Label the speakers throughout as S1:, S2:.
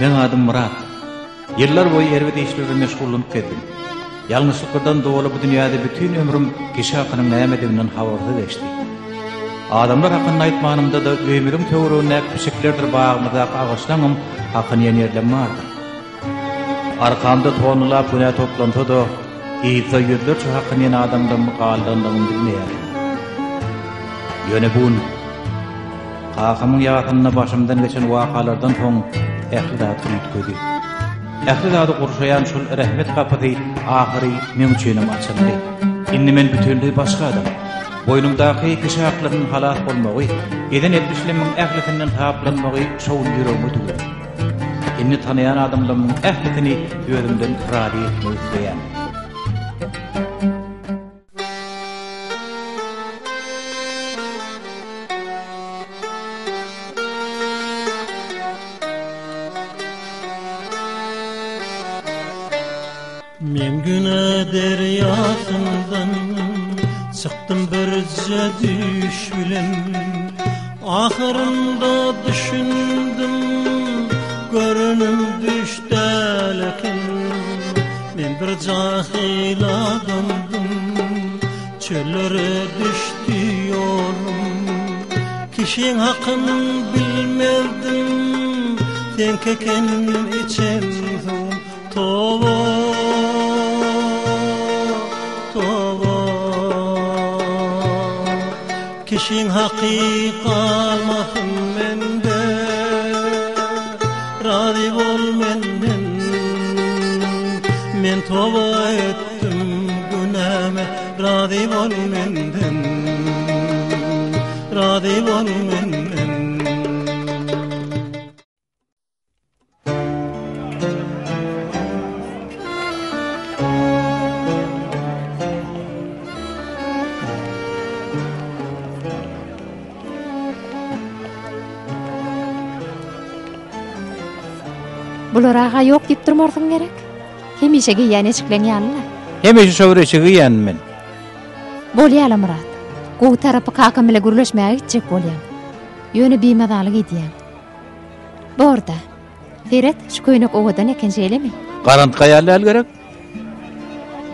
S1: Meň adym Myrat. Ýyllar boýy erbet işler bilen meşgullanyp gezdim. Ýalňyşlyklardan doly bu dünýäde bütin ömrüm kişi hakynyň nämediginden habarsyz geçdi. Adamlar hakynda aýtmanymda-da öýümiziň töweregindäki pişiklerdir bagymyzdaky agaçlaňam hakyny iýen ýerlem bardyr. Arkamda tonnalap günä toplansa-da, yzda ýüzlerçe hakyny iýen adamdan galdandygymy bilmeýärdim. Ýöne bu gün kakamyň ýasynda başymdan geçen wakalardan soň ähli zat üýtgedi. Ähli zady gurşaýan şol rehmet gapysy ahyry meň üçinem açyldy. Indi men bütinleý başga adam. Boýnumdaky kişi haklarynyň halas bolmagy, eden etmişlerimiň ählisinden saplanmagy şo gün ýüregime düwüldi. Indi tanaýan adamlarymyň ählisini özümden razy etmek isleýän.
S2: Men güne derýasyndan çykdym birje düýş bilen Ahyrynda düşündim görenim düş däl eken Men bir jahyl adamdym Çöllere düşdi ýolum Kişiň hakyn bilmezdim Seňki eken içen suwum Toba, toba Kişiň haky galmasyn mende Razy bol menden Men toba etdim günäme Razy bol menden Razy bol menden.
S3: Bular aga ýok diýip durmarsyň gerek. Hemişe geýýän eşikleň ýaly-la.
S1: Hemişe şo bir eşigi geýýän men.
S3: Bolýa-la Myrat. Gowy tarapy kakam bile gürleşmäge gitjek bolýaň. Ýöne bimazalyk edýäň. Borda. Seret, şu köýnek owadan eken, şeýlemi?
S1: Garantga ýaly däl gerek.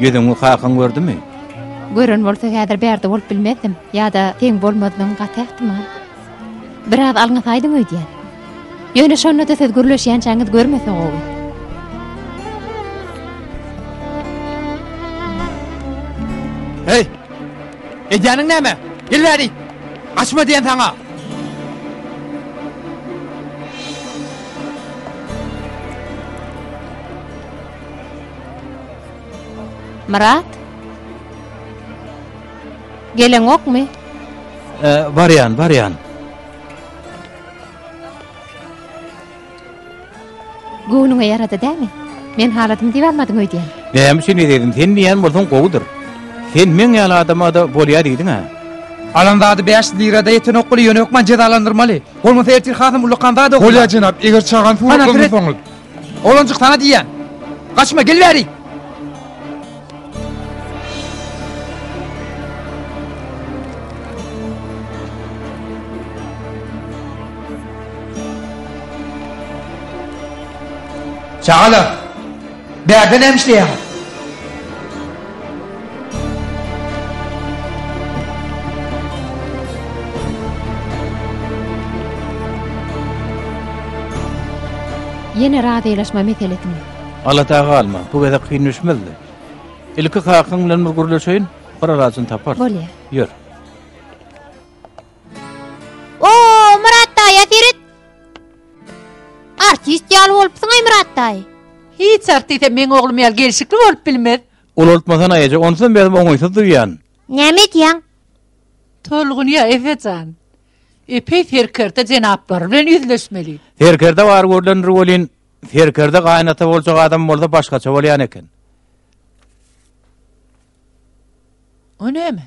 S1: Ýüzüňi kakaň gördümi?
S3: Gören bolsa häzir bärde bolup bilmezdim, ýa-da seň bolmazlygyň gaty ähtimal. Biraz alňasaýdyň öýdýän. Ýöne şonda-da siz gürleşýänçäňiz görmese gowy.
S4: Heý! Edýäniň näme? Gel bäri! Gaçma diýen saňa!
S3: Myrat? Geleňokmy?
S1: E, barýan, barýan.
S3: Göwnüňe ýarady dämi? Men haladym diýip almadyň öýdýän.
S1: Näme üçin ezizim, sen diýýän bolsaň gowudyr. Sen meň ýaly adama-da bolýa diýdiň-ä.
S4: Alan zady 5 lirada ýetenok weli ýöne hökman jezalandyrmaly. Bolmasa ertir hasam ullakan zat ogurlar.
S5: Bolýa jenap, eger çagany suratlandyrsaňyz.
S4: Oglanjyk saňa diýýän. Gaçma, gel bäri. Çagalar, bärde näme işleýäňiz?
S3: Ýene razylaşma meselesimi?
S1: Alada galma, bu gezek kyn düşmezdi. Ilki kakaň bilen bir gürleşeýin, bir alajyny taparys.
S3: Bolýar.
S1: Ýör.
S3: Oo, Myrat daýa seret. Artist ýaly bolupsyň-aý Myrat daýy.
S6: Hiç artisem meň oglum ýaly gelşikli bolup bilmez.
S1: Ulaltmasana eje, onsuzam özüm oňaýsyz duýýan.
S3: Näme edýäň?
S6: Tolgunýa Efe jan. Epeý serkerde jenaplary bilen ýüzleşmeli.
S1: Serkerde bar görlendir welin, serkerde gaýynata boljak adam bolsa başgaça bolýan eken.
S6: O näme?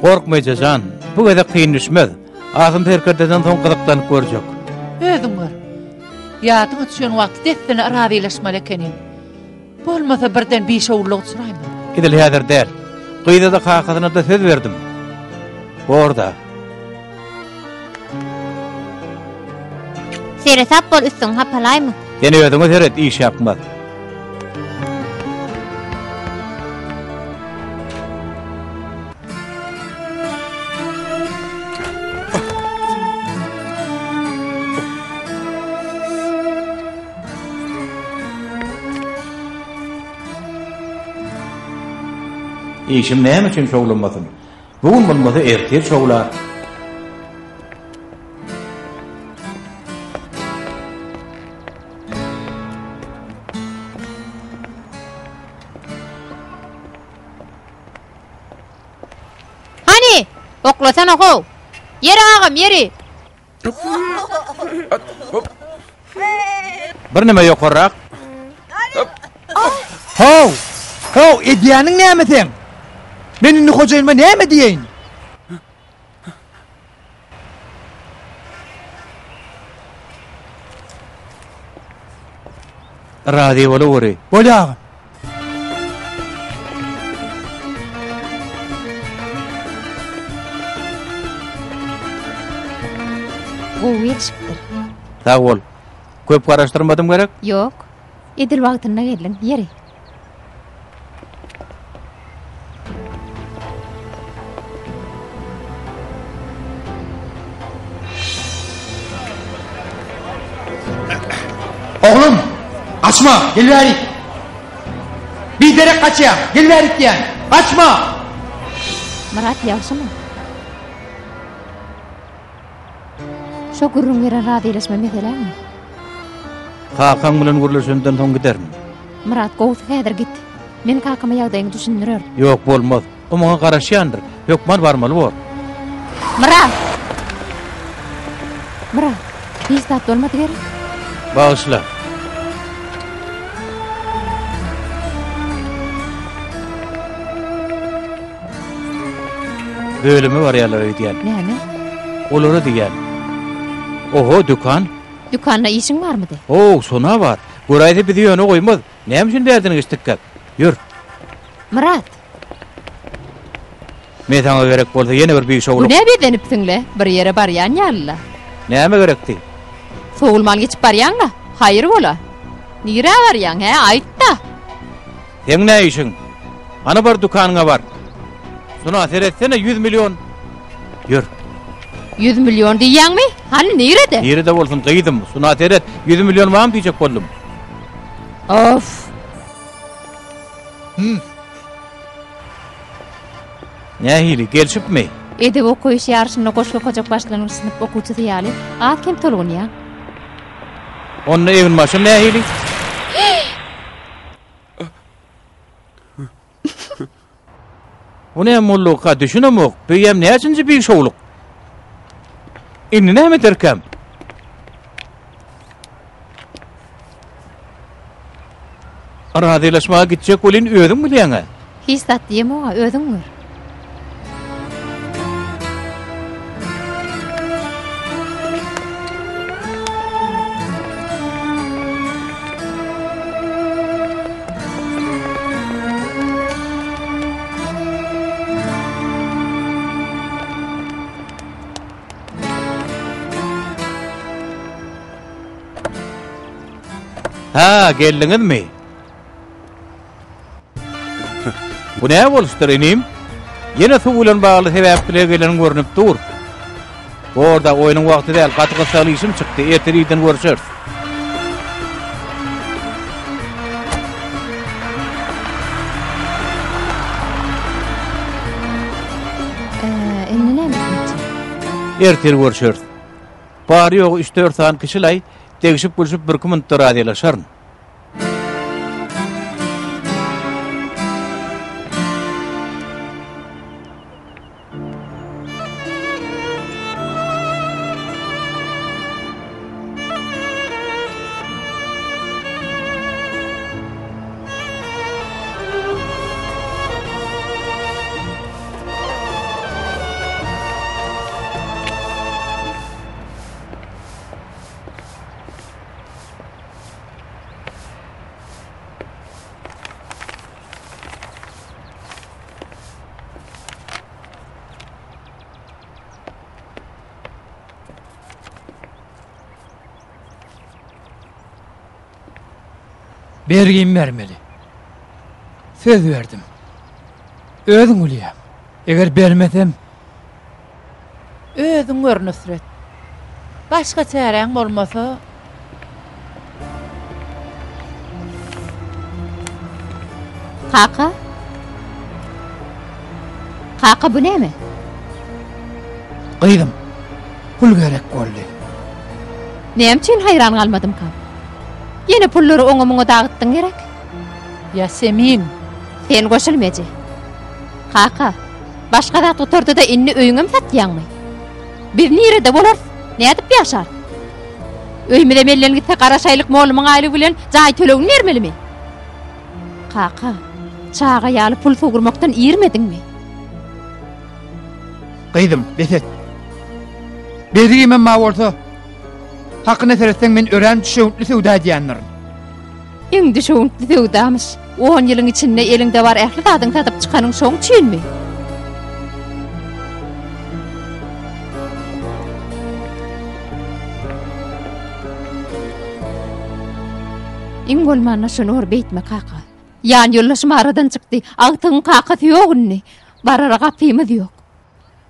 S1: Gorkma eje jan, bu gezek kyn düşmez. Asym serkerdeden soň gyzyklanyp görjek.
S6: Özüň gör. Ýadyňa düşen wagty dessine razylaşmaly ekeniň. Bolmasa birden bişowlulyga uçraýma.
S1: Edil häzir däl. Gyza-da kakasyna-da söz berdim. Bor-da.
S7: Seresap bol üstüňi hapalaýma.
S1: Sen özüňe seret iş ýakmaz. Işim näme üçin şowlanmasyn? Bu gün bolmasa ertir şowlar.
S3: Hany, oklasana how. Ýeri agam, ýeri.
S1: Birneme ýokarrak.
S4: How! How, edýäniň näme seň? Men indi hojaýynyma näme diýeýin?
S1: Razy bolaweri.
S4: Bolýa agam.
S3: Gowy gelşipdir.
S1: Sag bol. Köp garaşdyrmadym gerek?
S3: Ýok. Edil wagtynda geldiň. Ýeri.
S4: Oglum, gaçma, gel bärik. Biderek gaçýaň, gel bärik diýýän. Gaçma!
S3: Myrat ýagşymy? Şo gürrüň beren razylaşma meseläňmi?
S1: Kakaň bilen gürleşenden soň giderin.
S3: Myrat, gowusy häzir git. Men kakama ýagdaýyňy düşündirerin.
S1: Ýok, bolmaz. O maňa garaşýandyr. Hökman barmaly bor.
S3: Myrat! Myrat, hiç zat bolmady gerek?
S1: Bagyşla. Bölüme barýarlar öýdýän.
S3: Näme?
S1: Olara diýýän. Oho, dükan.
S3: Dükanda işiň barmydy?
S1: How, Sona bar. Göräýse bizi ýöne goýmaz. Näme üçin bärden geçdikkäk? Ýör.
S3: Myrat!
S1: Men saňa gerek bolsa ýene bir bişowluk.
S3: Bu nä bezenipsiň-le, bir ýere barýan ýaly-la.
S1: Näme gerekdi?
S3: Sowulman geçip barýaň-la, haýyr bola. Nirä barýaň, hä, aýt-da!
S1: Seň nä işiň? Hany bar dükanyňa bar. Suna seretsene 100 million. Ýör.
S3: 100 million diýýäňmi? Hany nirede?
S1: Nirede bolsun gyzym? Suna seret 100 million barmy diýjek boldum.
S3: Of.
S1: Hmm. Nähili, gelşipmi?
S3: Edebi okaýyş ýaryşynda goşgy okajak başlangyç synp okuwçysy ýaly az-kem tolgunýaň.
S1: Onda eginbaşym nähili? Bu näme boldugyka düşünemok. Beýem näçinji bişowluk? Indi näme ederkäm? Razylaşmaga gitjek welin özüň bilýäň-ä.
S3: Hiç zat diýemog-a, özüň gör.
S1: Ha, geldiňizmi? Bu näme boluşdyr inim? Ýene suw bilen bagly sebäp bile gelen görnüp dur. Borda oýnuň wagty däl, gaty gyssagly işim çykdy. Ertir irden görüşeris.
S3: Ee, indi näme etmekçi?
S1: Ertir görüşeris. Bary-ýogy üç-dört sany kişi-laý, degşip-gülşüp birki minutda razylaşaryn.
S4: Bergimi bermeli. Söz berdim. Özüň bilýäň. Eger bermesem.
S6: Özüň gör, Nusret. Başga çäräň bolmasa.
S3: Kaka? Kaka bu näme?
S4: Gyzym, pul gerek boldy.
S3: Näme üçin haýran galmadymkam? Ýene pullary oňa-muňa dagytdyň gerek?
S6: Ýasemin!
S3: Sen goşulma eje. Kaka, başga zat gutardy-da indi öýüňem satýaňmy? Biz nirede bolarys? Nädip ýaşarys? Öýümizem elden gitse gara şaýlyk mollumyň aýlygy bilen jaý tölegini bermelimi? Kaka, çaga ýaly pul sowurmakdan irmediňmi?
S4: Gyzym, bes et. Bergimem bar bolsa, hakyna seretseň men örän düşewüntli söwda edýändirin.
S3: Iň düşewüntli söwdamyş. On ýylyň içinde eliňde bar ähli zadyňy satyp çykanyň şoň üçinmi? Iň bolmanda şuny bir beýtme kaka. Ýan ýoldaşym aradan çykdy. Agtygyň kakasy ýok indi. Barara gapymyz ýok.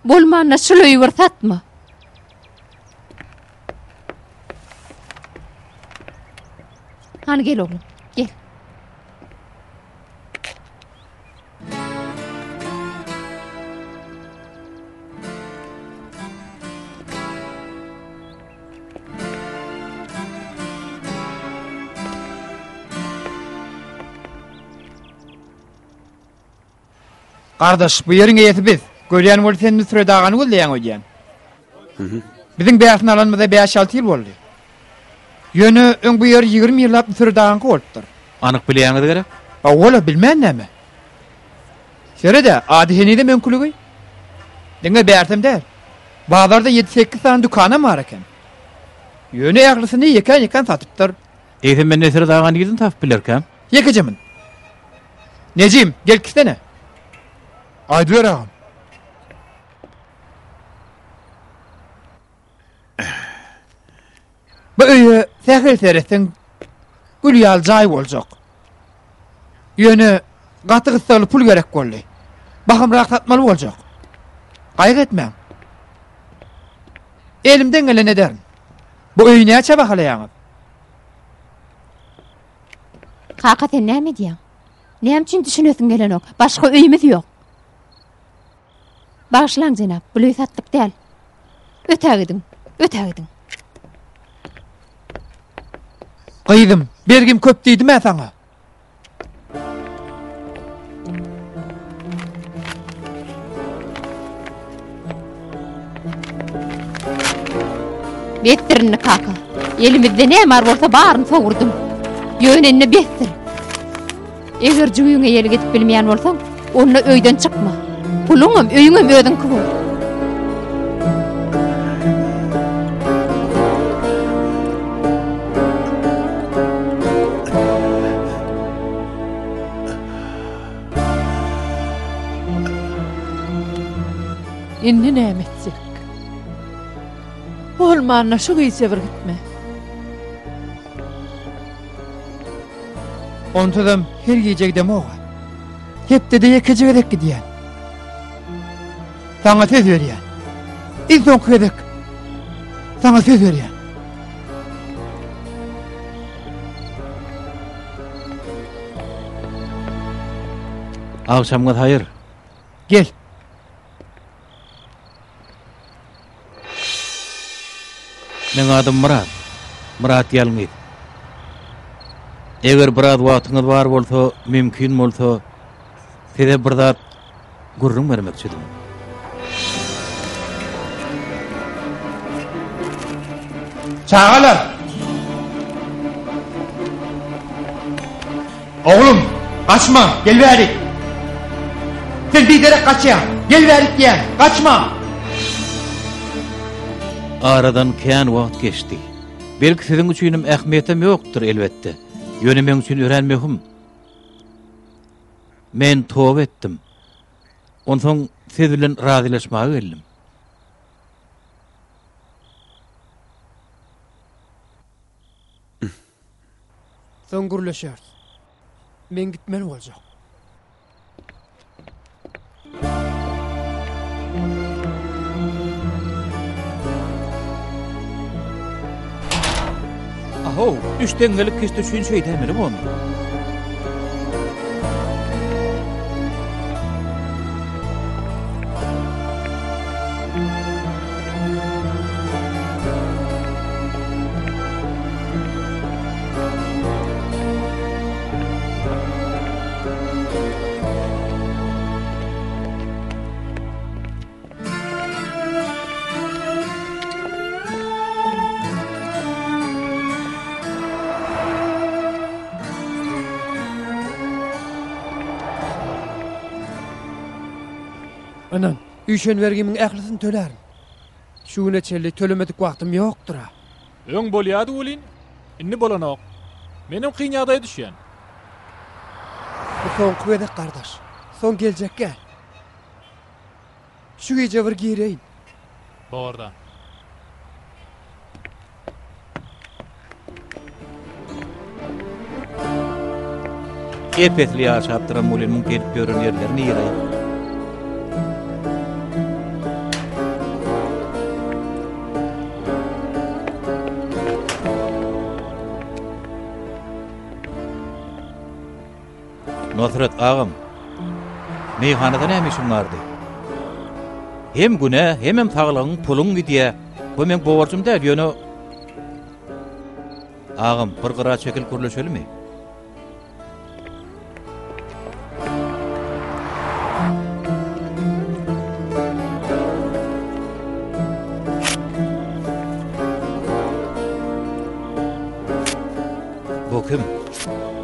S3: Bolmanda şul öýi bir satma. Hany gel oglum, gel.
S4: Gardaş, bu ýeriň eýesi biz. Görýän bolup sen Nusret agany gözleýäň öýdýän. Biziň bäsini alanymyza bäş-alty ýyl boldy. Ýöne öň bu ýer 20 ýyllap Nusret agaňky bolupdyr.
S1: Anyk bilýäňiz gerek?
S4: Hawa-la, bilmän näme. Sered-ä, ady henizem öňküligi. Diňe bärsem däl. Bazarda ýedi-sekiz sany dükanam bar eken. Ýöne ählisini ýekän-ýekän satypdyr.
S1: Eýsem men Nusret agany nirden tapyp bilerkäm?
S4: Ýekeje mün. Nejim, gel gitsene.
S5: Aýdyber agam.
S4: Bu öýe sähel seretseň gül ýaly jaý boljak. Ýöne gaty gyssagly pul gerek boldy. Bahymrak satmaly boljak. Gaýgy etmäň. Elimden geleni ederin. Bu öýi näçä bahalaýaňyz?
S3: Kaka sen näme edýäň? Näme üçin düşünesiň gelenok? Başga öýümiz ýok. Bagyşlaň jenap, bul öý satlyk däl. Ötägidiň, ötägidiň.
S4: Gyzym, bergim köp diýdim-ä saňa.
S3: Besdir indi kaka. Elimizde näme bar bolsa baryny sowurdym. Ýöne indi besdir. Eger jübiňe ýel gidip bilmeýän bolsaň, onda öýden çykma. Puluňam, öýüňem özüňki bor.
S6: Indi näme etjek? Bolmanda şu gije bir gitme.
S4: Onsuzam her gije gidemog-a. Hepdede ýekeje gezek gidýän. Saňa söz berýän. Iň soňky gezek. Saňa söz berýän.
S1: Agşamyňyz haýyr.
S4: Gel.
S1: Meň adym Myrat. Myrat Ýalňyz. Eger biraz wagtyňyz bar bolsa, mümkin bolsa, size bir zat gürrüň bermekçidim.
S4: Çagalar! Oglum, gaçma, gel bärik. Sen biderek gaçýaň. Gel bärik diýýän, gaçma!
S1: Aradan kän wagt geçdi. Belki siziň üçinem ähmiýetem ýokdur, elbetde. Ýöne meň üçin örän möhüm. Men toba etdim. Onsoň siz bilen razylaşmaga geldim.
S4: Soň gürleşeris. Men gitmeli boljak.
S1: Ahow, üç teňňelik kişde üçin şeýdäýmeli bormy?
S4: Ynan, üýşen bergimiň ählisini tölärin. Şu güne çenli tölemedik wagtym ýokdur-a.
S8: Öň bolýady welin, indi bolanok. Menem kyn ýagdaýa düşýän.
S4: Bu soňky gezek gardaş. Soň geljek gel. Şu gije bir gireýin.
S8: Borda.
S1: Ep-esli ýaşapdyram welin muň gelip ýören ýerleri nire? Nusret agam, meýhanada näme işiň bardy? Hem günä, hemem saglygyň, puluň gidýä. Bu meň borjum däl, ýöne Agam, bir gyra çekilip gürleşelimi? Bu kim?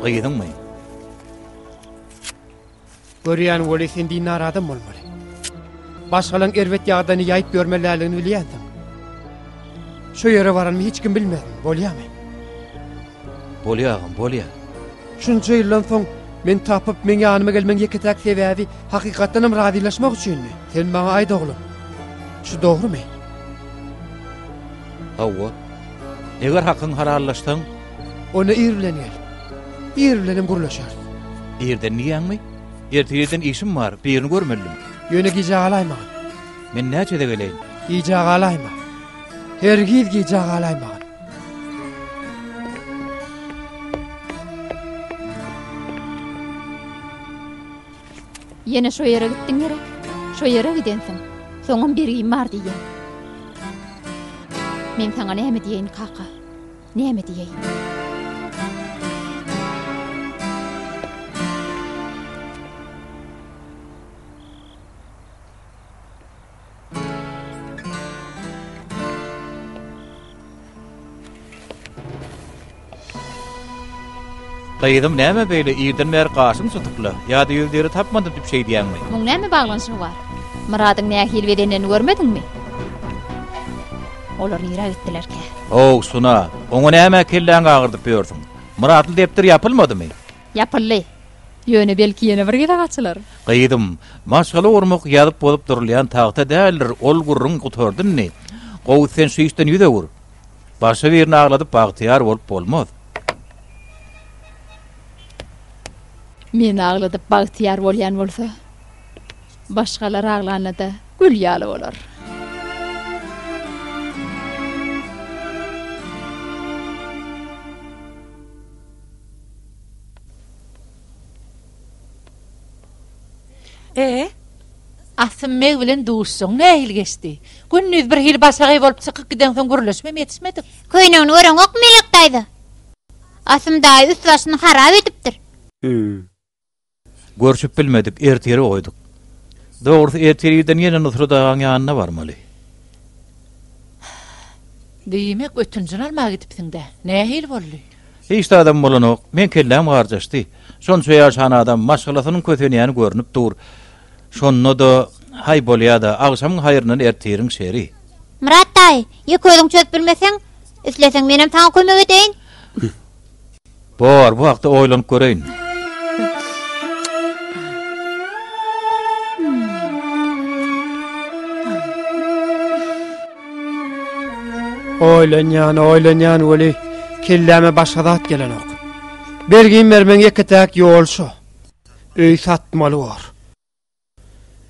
S1: Gyzyňmy?
S4: Görýän weli sen dindar adam bolmaly. Başgalaň erbet ýagdaýyny ýaýyp ýörmeliligini bilýänsiň. Şu ýere baranymy hiç kim bilmesin, bolýamy?
S1: Bolýa agam, bolýa.
S4: Şunça ýyldan soň men tapyp, meň ýanyma gelmegiň ýeke-täk sebäbi hakykatdanam razylaşmak üçinmi? Sen maňa aýt oglum. Şu dogrumy?
S1: Hawa. Eger hakyňy halallaşsaň.
S4: Onda ir bilen gel. Ir bilenem gürleşeris.
S1: Irden diýýäňmi? Ertir irden işim bar, birini görmelidim.
S4: Ýöne gijä galaýmagyn.
S1: Men näçede geleýin?
S4: Gijä galaýma. Hergiz gijä galaýmagyn.
S3: Ýene şo ýere gitdiň gerek? Şo ýere gidensiň. Soňam bergim bar diýýäň. Men saňa näme diýeýin, kaka? Näme diýeýin?
S1: Gyzym näme beýle irden bäri gaşyň çytykla, ýa-da ýüz deri tapmadym diýip şeýdýäňmi?
S3: Muň näme baglanyşygy bar? Myradyň nähili bezenenini görmediňmi? Olar nirä gitdilerkä?
S1: How, Suna, oňa nämä kelläňi agyrdyp ýörsüň? Myratly depder ýapylmadymy?
S3: Ýapyldy. Ýöne belki ýene bir gezek açylar.
S1: Gyzym, maşgala gurmak ýazyp-bozup durulýan tagta däldir, ol gürrüň gutardy indi. Gowusy sen şu işden ýüz öwür. Başga birini agladyp bagtyýar bolup bolmaz.
S3: Meni agladyp bagtyýar bolýan bolsa, başgalar aglanda-da gül ýaly bolar.
S6: E, Asym beg bilen duşuşygyň nähili geçdi? Gündiz bir hili başagaý bolup çykyp gideňsoň gürleşibem ýetişmedik.
S7: Köýnegini göreňokmy Melek daýza? Asym daýy üst-başyny harap edipdir.
S1: Görşüp bilmedik, ertire goýduk. Dogrusy, ertir irden ýene Nusrat agaň ýanyna barmaly.
S6: Diýmek, ötünjini almaga gidipsiň-dä. Nähili boldy?
S1: Hiç zadam bolanok. Meň kelläm garjaşdy. Şonça ýaşan adam, maşgalasynyň kösenýäni görnüp dur. Şonda-da, haý bolýa-da, agşamyň haýryndan ertiriň şeri.
S7: Myrat daýy, ýeke özüň çözüp bilmeseň, isleseň menem saňa kömek edeýin.
S1: Bor, bu hakda oýlanyp göreýin.
S4: Oýlanýan, oýlanýan weli, kelläme başga zat gelenok. Bergimi bermegiň ýeke-täk ýoly şo. Öý satmaly bor.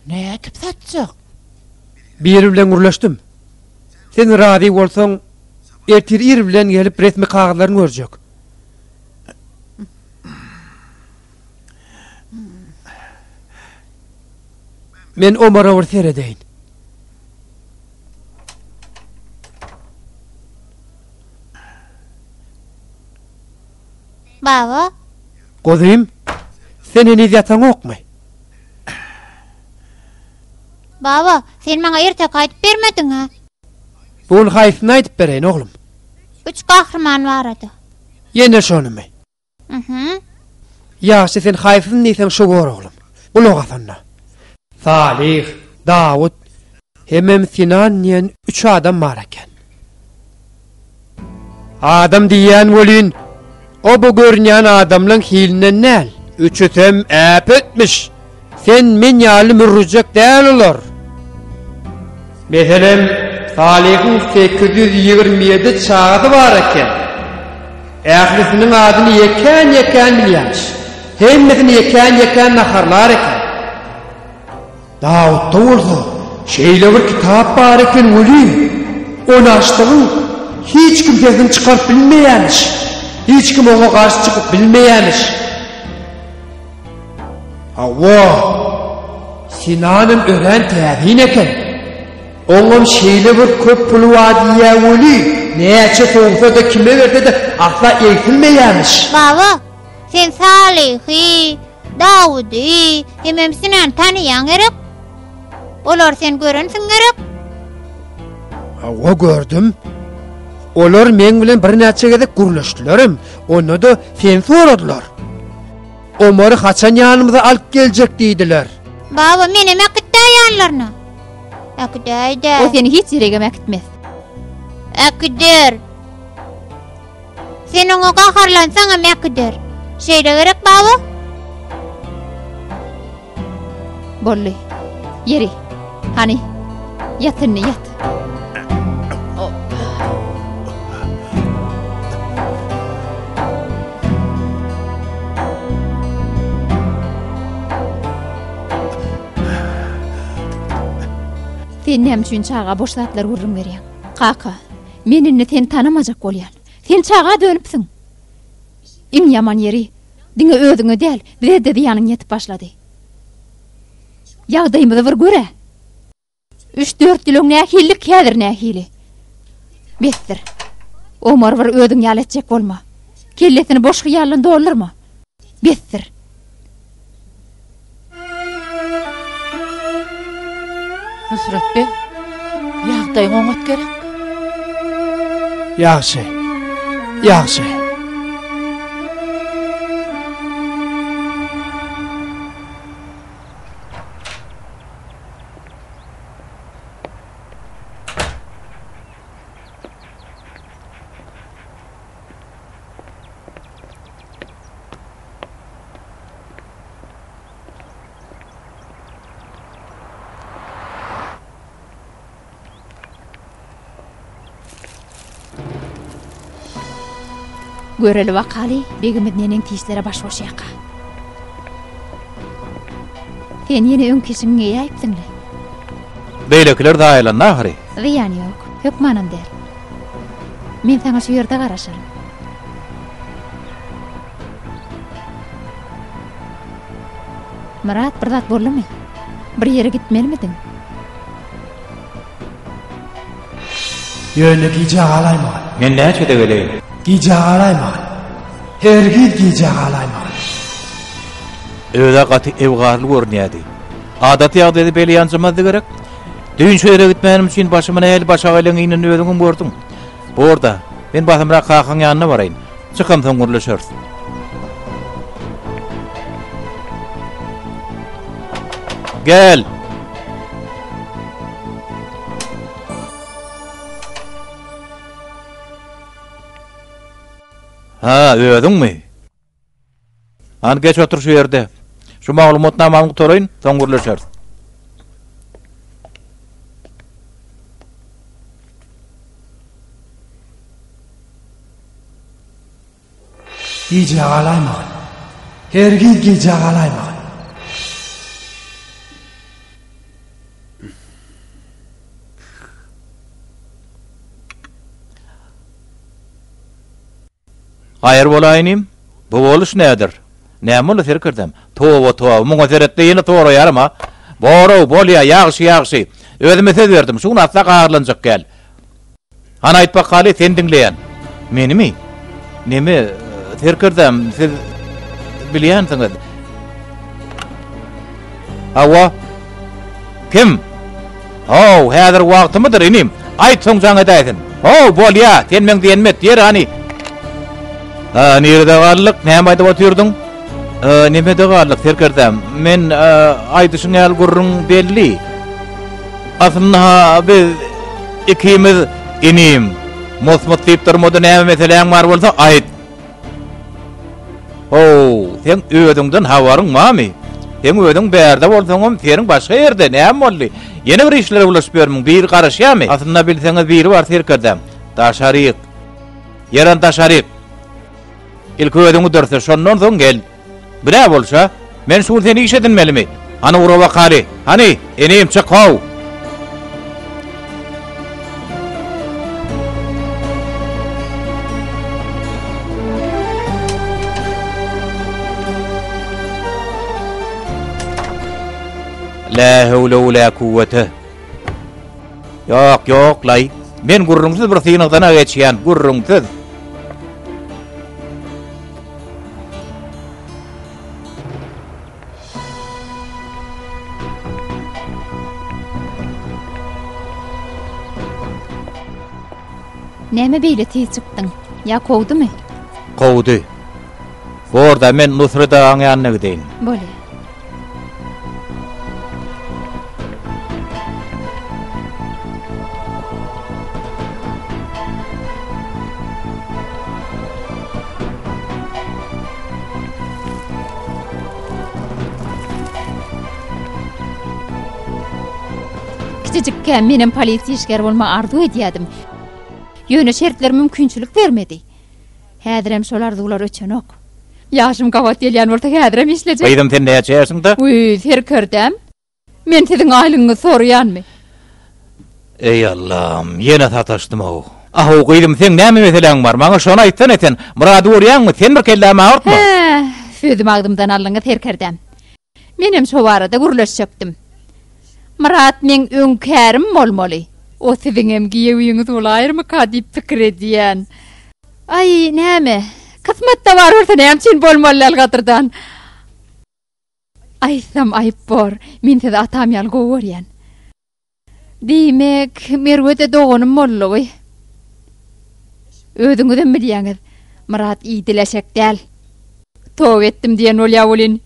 S6: Nädip satjak?
S4: Biri bilen gürleşdim. Sen razy bolsaň, ertir ir bilen gelip resmi kagyzlaryny görjek. Men Omara bir seredeýin.
S7: Baba.
S4: Guzym, sen heniz ýataňokmy?
S7: Baba, sen maňa erteki aýdyp bermediň-ä.
S4: Bu gün haýsyny aýdyp bereýin, oglum?
S7: Üç gahryman barada.
S4: Ýene şonymy?
S7: Mhm.
S4: Ýagşy sen haýsyny diýseň şo bor oglum. Gulak as onda. Salyh, Dawut hemem Sinan diýen üç adam bar eken. Adam diýýän welin, o bu görünýän adamlaň hilinden däl. Üçüsem äpetmiş. Sen men ýaly mürrüjek däl olar. Meselem, Salyhyň 827 çagasy bar eken. Ählisiniň adyny ýekän-ýekän bilýämiş. Hemmesini ýekän-ýekän naharlar eken. Dawutda bolsa şeýle bir kitap bar eken welin, ony açdygyň hiç kim sesini çykaryp bilmeýämiş. Hiç kim oňa garşy çykyp bilmeýämiş. Hawa, Sinanam örän täsin eken. Oňam şeýle bir köp puly bar diýýä weli, näçe sowsa-da, kime berse-de asla egsilmeýämiş.
S7: Baba, sen Salyhy, Dawudy hemem Sinany tanaýaň gerek? Olary sen görensiň gerek?
S4: Hawa, gördüm. Olar meň bilen birnäçe gezek gürleşdilerem, onda-da seni soradylar. Omary haçan ýanymyza alyp geljek diýdiler.
S7: Baba, menem äkitdä ýanlaryna. Äkidäý-dä.
S3: O seni hiç ýeregem äkitmez.
S7: Äkider. Sen oňa gaharlansaňam äkider. Şeýle gerek, baba?
S3: Boldy. Ýeri. Hany. Ýat indi, ýat. Sen näme üçin çaga boş zatlar gürrüň berýäň? Kaka, men indi seni tanamajak bolýan. Sen çaga dönüpsiň. Iň ýaman ýeri, diňe özüňe däl, bize-de zyýanyň ýetip başlady. Ýagdaýymyzy bir gör-ä! Üç-dört ýyl öň nähilidik, häzir nähili? Besdir. Omary bir özüň ýaly etjek bolma. Kellesini boş hyýaldan doldurma. Besdir.
S6: Nusrat beg, ýagdaýyň oňat gerek?
S4: Ýagşy, ýagşy.
S3: Göreli bakaly, begimiz neneň tişlere baş goşýarka. Sen ýene öňki işiňi geýäýipsiň-le.
S1: Beýlekiler zaýalandy ahyry.
S3: Zyýany ýok, hökmanam däl. Men saňa şu ýerde garaşaryn. Myrat, bir zat boldumy? Bir ýere gitmelimidiň?
S4: Ýöne gijä galaýmagyn.
S1: Men näçede geleýin?
S4: Gijä galaýmagyn. Hergiz gijä galaýmagyn.
S1: Öz-ä gaty ewgarly görünýärdi. Adaty ýagdaýda beýle ýanjamazdy gerek? Düýn şu ýere gitmänim üçin başyma nähili başagaýlygyň inenini özüňem gördüň. Bor-da, men basymrak kakaň ýanyna baraýyn. Çykamsoň gürleşeris. Gel! Ha, özüňmi? Hany geç otur şu ýerde. Şu maglumatnamamy gutaraýyn, soň gürleşeris.
S4: Gijä galaýmagyn. Hergiz gijä galaýmagyn.
S1: Haýyr bolaý inim. Bu boluş nädir? Näme boldy serkerdäm? Toba, toba, muňa seret-de ýene soraýarym-a. Bor-ow, bolýa, ýagşy, ýagşy. Özüme söz berdim, şu gün asla gaharlanjak däl. Hany aýt bakaly, seni diňleýän. Menimi? Neme, serkerdäm, siz bilýänsiňiz. Hawa. Kim? How, häzir wagtymydyr, inim. Aýt, soň jaň edäýsin. How, bolýa, sen meň diýenimi et, ýeri, hany. Ha, nirede galdyk, näme aýdyp otyrdyň? Nemede galdyk, serkerdäm? Men aýdyşyň ýaly gürrüň belli. Aslynda-ha biz ikimiz, inim, mos-mos diýip durma-da, näme meseläň bar bolsa, aýt. How, seň özüňden habaryň barmy? Seň özüň bärde bolsaňam, seriň başga ýerde, näme boldy? Ýene bir işlere bulaşyp ýörmüň, biri garaşýarmy? Aslynda bilseňiz biri bar serkerdäm. Daşaryk. Ýeren daşaryk. Ilki özüňi dürse, şondan soň gel. Bu nä bolşa? Men şu gün seni iş edinmelimi? Hany ugra bakaly. Hany, inim, çyk how! Lä höwle we lä kuwwete. Ýok, ýok-laý. Men gürrüňsiz bir synagdan-a geçýän, gürrüňsiz.
S3: Näme beýle tiz çykdyň? Ýa kowdumy?
S1: Kowdy. Bor-da, men Nusret agaň ýanyna gideýin.
S3: Bolýar. Kiçijikkäm menem polisiýa işgäri bolmagy arzuw edýärdim. Ýöne şertler mümkinçilik bermedi. Häzirem şol arzuwlar öçenok. Ýaşym gabat gelýän bolsa häzirem işlejek.
S1: Gyzym sen näçe ýaşyňda?
S3: Wiý, serkerdäm. Men siziň aýlygyňyzy soraýanmy?
S1: Eý Allam, ýene sataşdym-ow. Ahow gyzym, seň näme meseläň bar? Maňa şony aýtsana sen. Myrady görýäňmi? Sen bir kellämi agyrtma.
S3: Hä, sözümi agzymdan aldyňyz serkerdäm. Menem şo barada gürleşjekdim. Myrat meň öňkärim bolmaly. O siziňem giýewiňiz bolaýarmyka diýip pikir edýän. Aý, näme, kysmatda bar bolsa näme üçin bolmaly däl gadyrdan. Aýtsam aýyp bor, men sizi atam ýaly gowy görýän. Diýmek, Merwe-de doganym boldugy. Özüňizem bilýäňiz, Myrat idil eşek däl. Toba etdim diýen bolýar welin,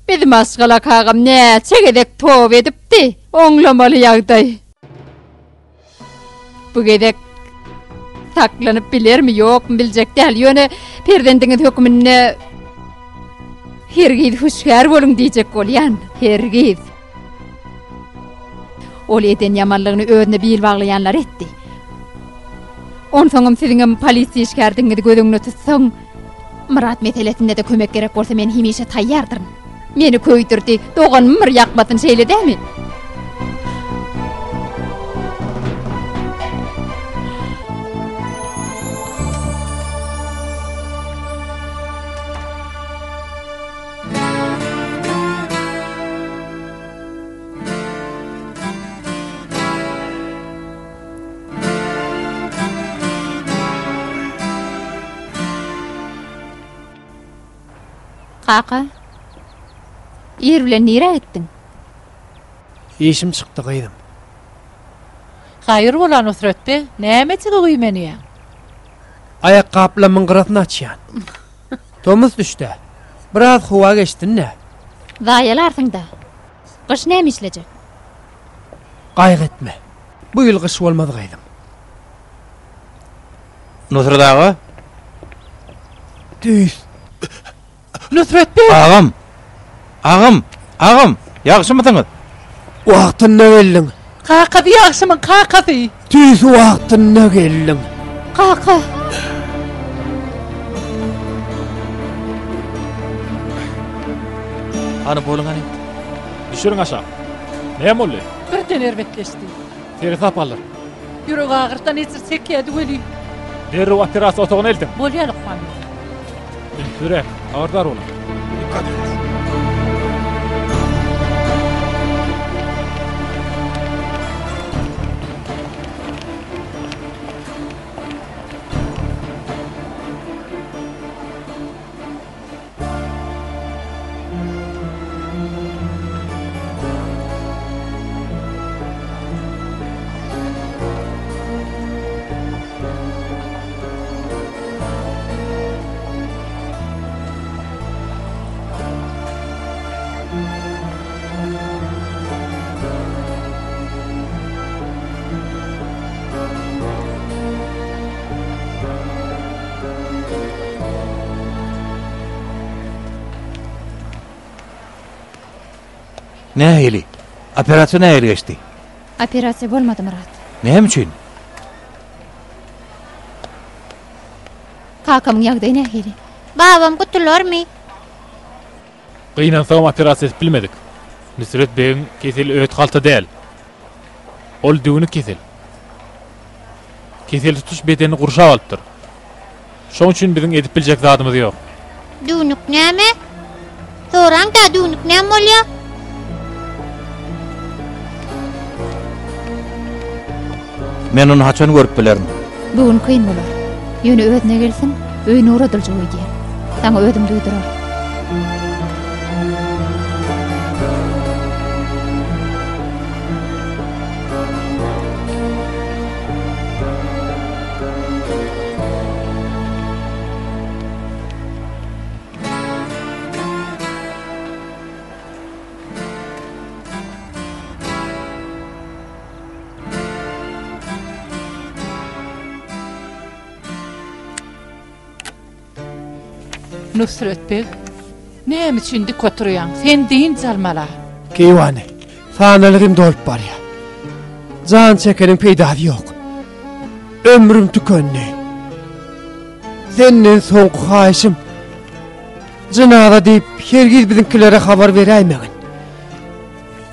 S3: biz maşgala kagam näçe gezek toba edipdi, oňlamaly ýagdaý. Bu gezek saklanyp bilermi, ýokmy biljek däl, ýöne perzendiňiz hökmünde hergiz hüşgär boluň diýjek bolýan, hergiz. Ol eden ýamanlygyny özüne bil baglaýanlar etdi. Onsoňam siziňem polisiýa işgärdigiňizi göz öňüne tutsaň, Myrat meselesinde-de kömek gerek bolsa men hemişe taýýardyryn. Meni köýdürdi, doganymy bir ýakmasyn, şeýle dämi? Kaka, ir bilen nirä gitdiň?
S2: Işim çykdy, gyzym.
S6: Haýyr bola, Nusret beg, nämejige güýmenýäň?
S2: Aýakgaplamyň gyrasyny açýan. Tomus düşd-ä. Biraz howa geçsin-dä.
S3: Zaýalarsyň-da. Gyş näme işlejek?
S2: Gaýgy etme. Bu ýyl gyş bolmaz, gyzym.
S1: Nusret aga?
S2: Tüýs.
S6: Nusret beg!
S1: Agam! Agam! Agam! Ýagşymysyňyz?
S2: Wagtynda geldiň.
S6: Kakasy ýagşymyň kakasy.
S2: Tüýs wagtynda geldiň.
S3: Kaka!
S1: Hany boluň hany.
S8: Düşüriň aşak. Näme boldy?
S6: Birden erbetleşdi.
S8: Seresap aldyr.
S6: Ýürek agyrdan ejir çekýärdi weli.
S8: Derrew operasiýa otagyna eltiň.
S6: Bolýar lukman beg.
S8: Ünsliräk, habardar boluň.
S5: Dikkat et.
S1: Nähili? Operasiýa nähili geçdi?
S3: Operasiýa bolmady, Myrat.
S1: Näme üçin?
S3: Kakamyň ýagdaýy nähili?
S7: Babam gutularmy?
S8: Gynansagam operasiýa edip bilmedik. Nusret begiň keseli öt halta däl. Ol düwnük kesel. Kesel tutuş bedenini gurşap alypdyr. Şoň üçin biziň edip biljek zadymyz ýok.
S7: Düwnük näme? Soraň-da, düwnük näme bolýa?
S1: Men ony haçan görüp bilerin?
S3: Bu gün kyn bolar. Ýöne özüne gelsin, öýüne ugradyljak öýdýän. Saňa özüm duýduraryn.
S6: Nusret beg, näme üçin dik oturýaň? Sen dynç almal-a.
S2: Keýwany, sanalygym dolup barýar. Jan çekeniň peýdasy ýok. Ömrüm tükendi. Senden soňky haýyşym, jynaza diýip hergiz biziňkilere habar beräýmegin.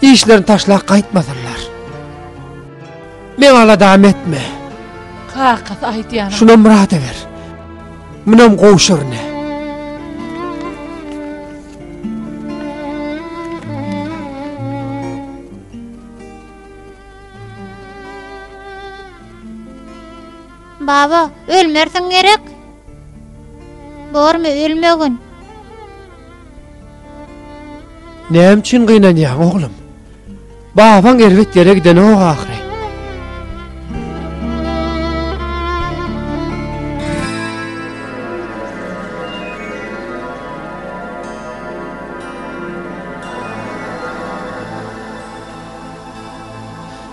S2: Işlerini taşlap gaýtmasynlar. Meň aladamy etme.
S6: Kakasy aýdýanyň.
S2: Şunam Myrada ber. Munam gowşur ine.
S7: Baba, ölmersiň gerek? Bormy, ölmegin.
S2: Näme üçin gynanýaň, oglum? Babaň erbet ýere gidenok ahyry.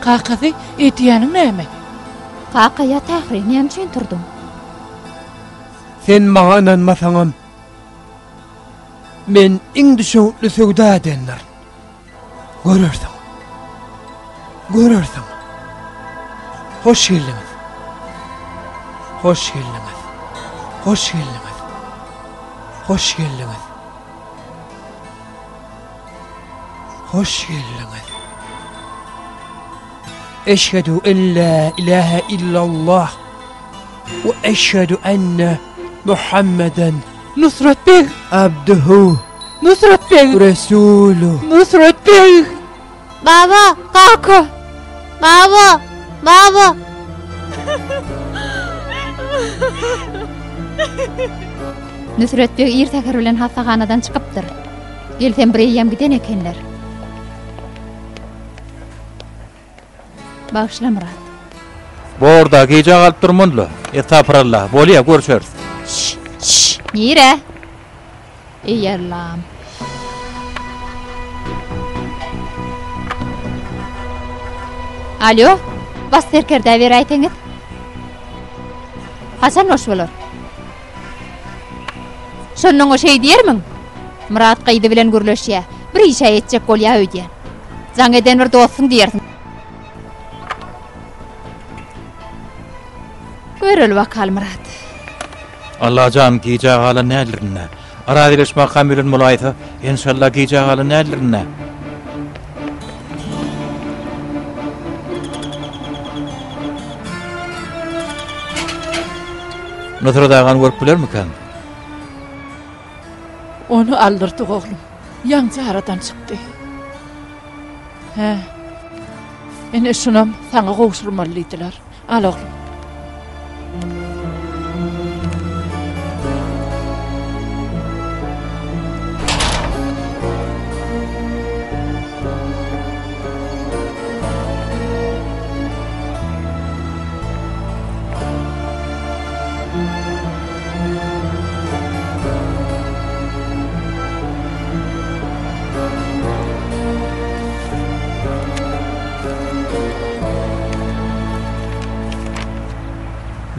S6: Kakasy, edýäniň näme?
S3: Kaka, ýat ahyry, näme üçin turduň?
S2: Sen maňa ynanmasaňam, men iň düşewüntli söwda edendirin. Görersiň. Görersiň. Hoş geldiňiz. Hoş geldiňiz. Hoş geldiňiz. Hoş geldiňiz. Hoş geldiňiz. Eşhedü en la ilahe illallah we eşhedü enne Muhammeden
S6: Nusret beg!
S2: Abduhu
S6: Nusret beg!
S2: Resuluh.
S6: Nusret beg!
S7: Baba!
S3: Kaka!
S7: Baba! Baba!
S3: Nusret beg ir säher bilen hassahanadan çykypdyr. Gelsem bir eýýäm giden ekenler. Bagyşla Myrat.
S1: Borda gijä galyp durmanla. Estagfurallah. Bolýa görüşeris.
S3: Şş, şş, nirä? Eý Allam. Alo, bas serkerdä beräýseňiz. Haçan boş bolar? Şonda oňa şeý diýermiň? Myrat gyzy bilen gürleşýä. Bir işä ýetjek bolýa öýdýän. Jaň eden bir dostuň diýersiň. Göreli bakaly Myrat.
S1: Allajan gijä galan däldirin-dä. Razylaşmakam ölen bolaýsa, enşalla gijä galan däldirin-dä. Nusrat agany görüp bilermikäň?
S6: Ony aldyrdyk oglum. Ýaňja aradan çykdy. Hä. Ine şunam saňa gowşurmaly diýdiler. Al oglum.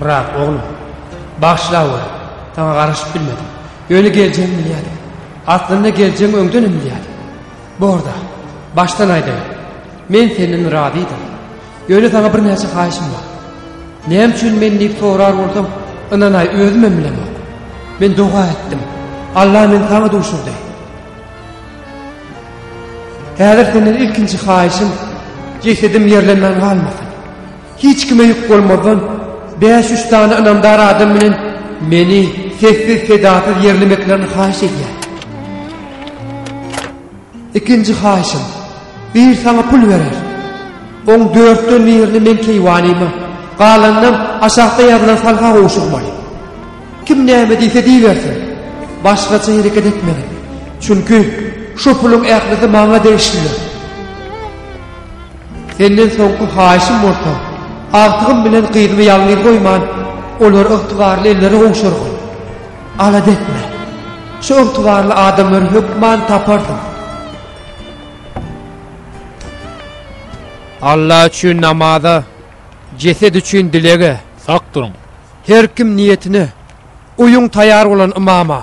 S2: Myrat, oglum, bagyşlaweri, saňa garaşyp bilmedim. Ýöne geljegiňi bilýärdim. Aslynda geljegiňi öňdenem bilýärdim. Bor-da, başdan aýdaýyn. Men senden razydym. Ýöne saňa birnäçe haýyşym bar. Näme üçin men diýip sorar bolsaň, ynanaý, özümem bilemok. Men doga etdim. Alla meni saňa duşurdy. Häzir senden ilkinji haýyşym, jesedim ýerlenmän galmasyn. Hiç kime ýük bolmazdan, bäş-üç sany ynamdar adam bilen meni sessiz-sedasyz ýerlemeklerini haýyş edýän. Ikinji haýyşym, bir saňa pul berer. Oň dörtden birini meň keýwanyma, galanynam aşakda ýazylan salga gowşurmaly. Kim näme diýse diýibersin. Başgaça hereket etmegin. Çünki şo puluň ählisi maňa degişlidir. Senden soňky haýyşym bolsa, agtygym bilen gyzymy ýalňyz goýman, olary ygtybarly ellere gowşurgyn. Alada etme. Şu ygtybarly adamlary hökman taparsyň. Alla üçin namaza, jeset üçin dilege.
S8: Sak duruň.
S2: Her kim niýetine, uýuň taýar bolan ymama.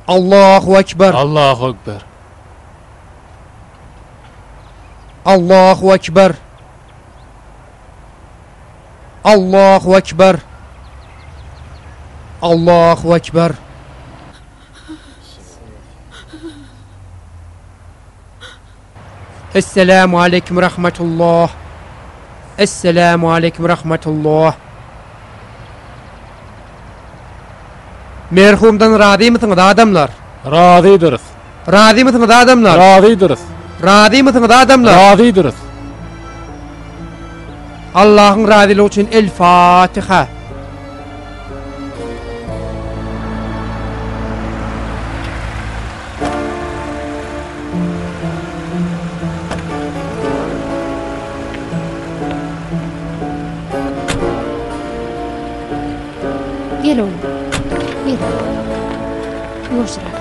S2: Allahu ekber.
S8: Allahu ekber.
S2: Allahu ekber. Allahu ekber. Allahu ekber. Esselamu aleýkum rahmetullah. Esselamu aleýkum rahmetullah. Merhumdan razymysyňyz adamlar?
S8: Razydyrys.
S2: Razymysyňyz adamlar?
S8: Razydyrys.
S2: Razymysyňyz adamlar?
S8: Razydyrys.
S2: Allahyň razylygy üçin El Fatiha.
S3: Gel oglum. Gel. Ýuwaşrak.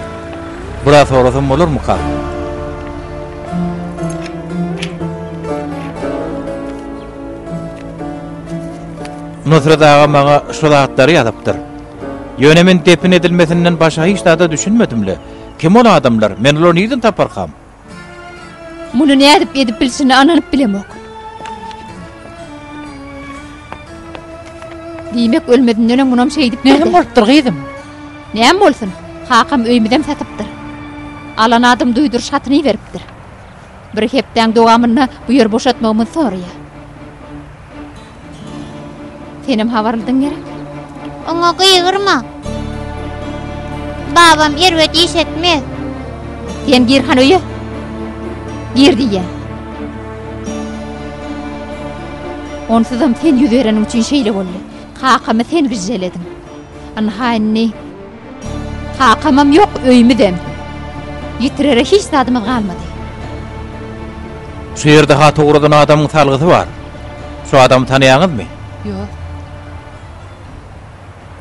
S1: Biraz sorasam bolarmyka? Nusret aga maňa şu zatlary ýazypdyr. Ýöne men depin edilmesinden başga hiç zada düşünmedim-le. Kim ol adamlar? Men olary nirden taparkam?
S3: Muny nädip edip bilşine ynanyp bilemok. Diýmek ölmezinden öň munam şeýdip
S6: Näme bolupdyr gyzym?
S3: Näme bolsun? Kakam öýümizem satypdyr. Alan adam duýduryş hatyny iberipdir. Bir hepdäň dowamynda bu ýeri boşatmagymyzy soraýar. Senem habarlydyň gerek?
S7: Oňa gygyrma. Babam erbet iş etmez.
S3: Sen gir han öýe. Gir diýýän. Onsuzam sen ýüz bereniň üçin şeýle boldy. Kakamy sen gižželediň. Ynha indi kakamam ýok, öýümizem. Ýitirere hiç zadymyz galmady.
S1: Şu ýerde hat ugradan adamyň salgysy bar. Şu adamy tanaýaňyzmy?
S6: Ýok.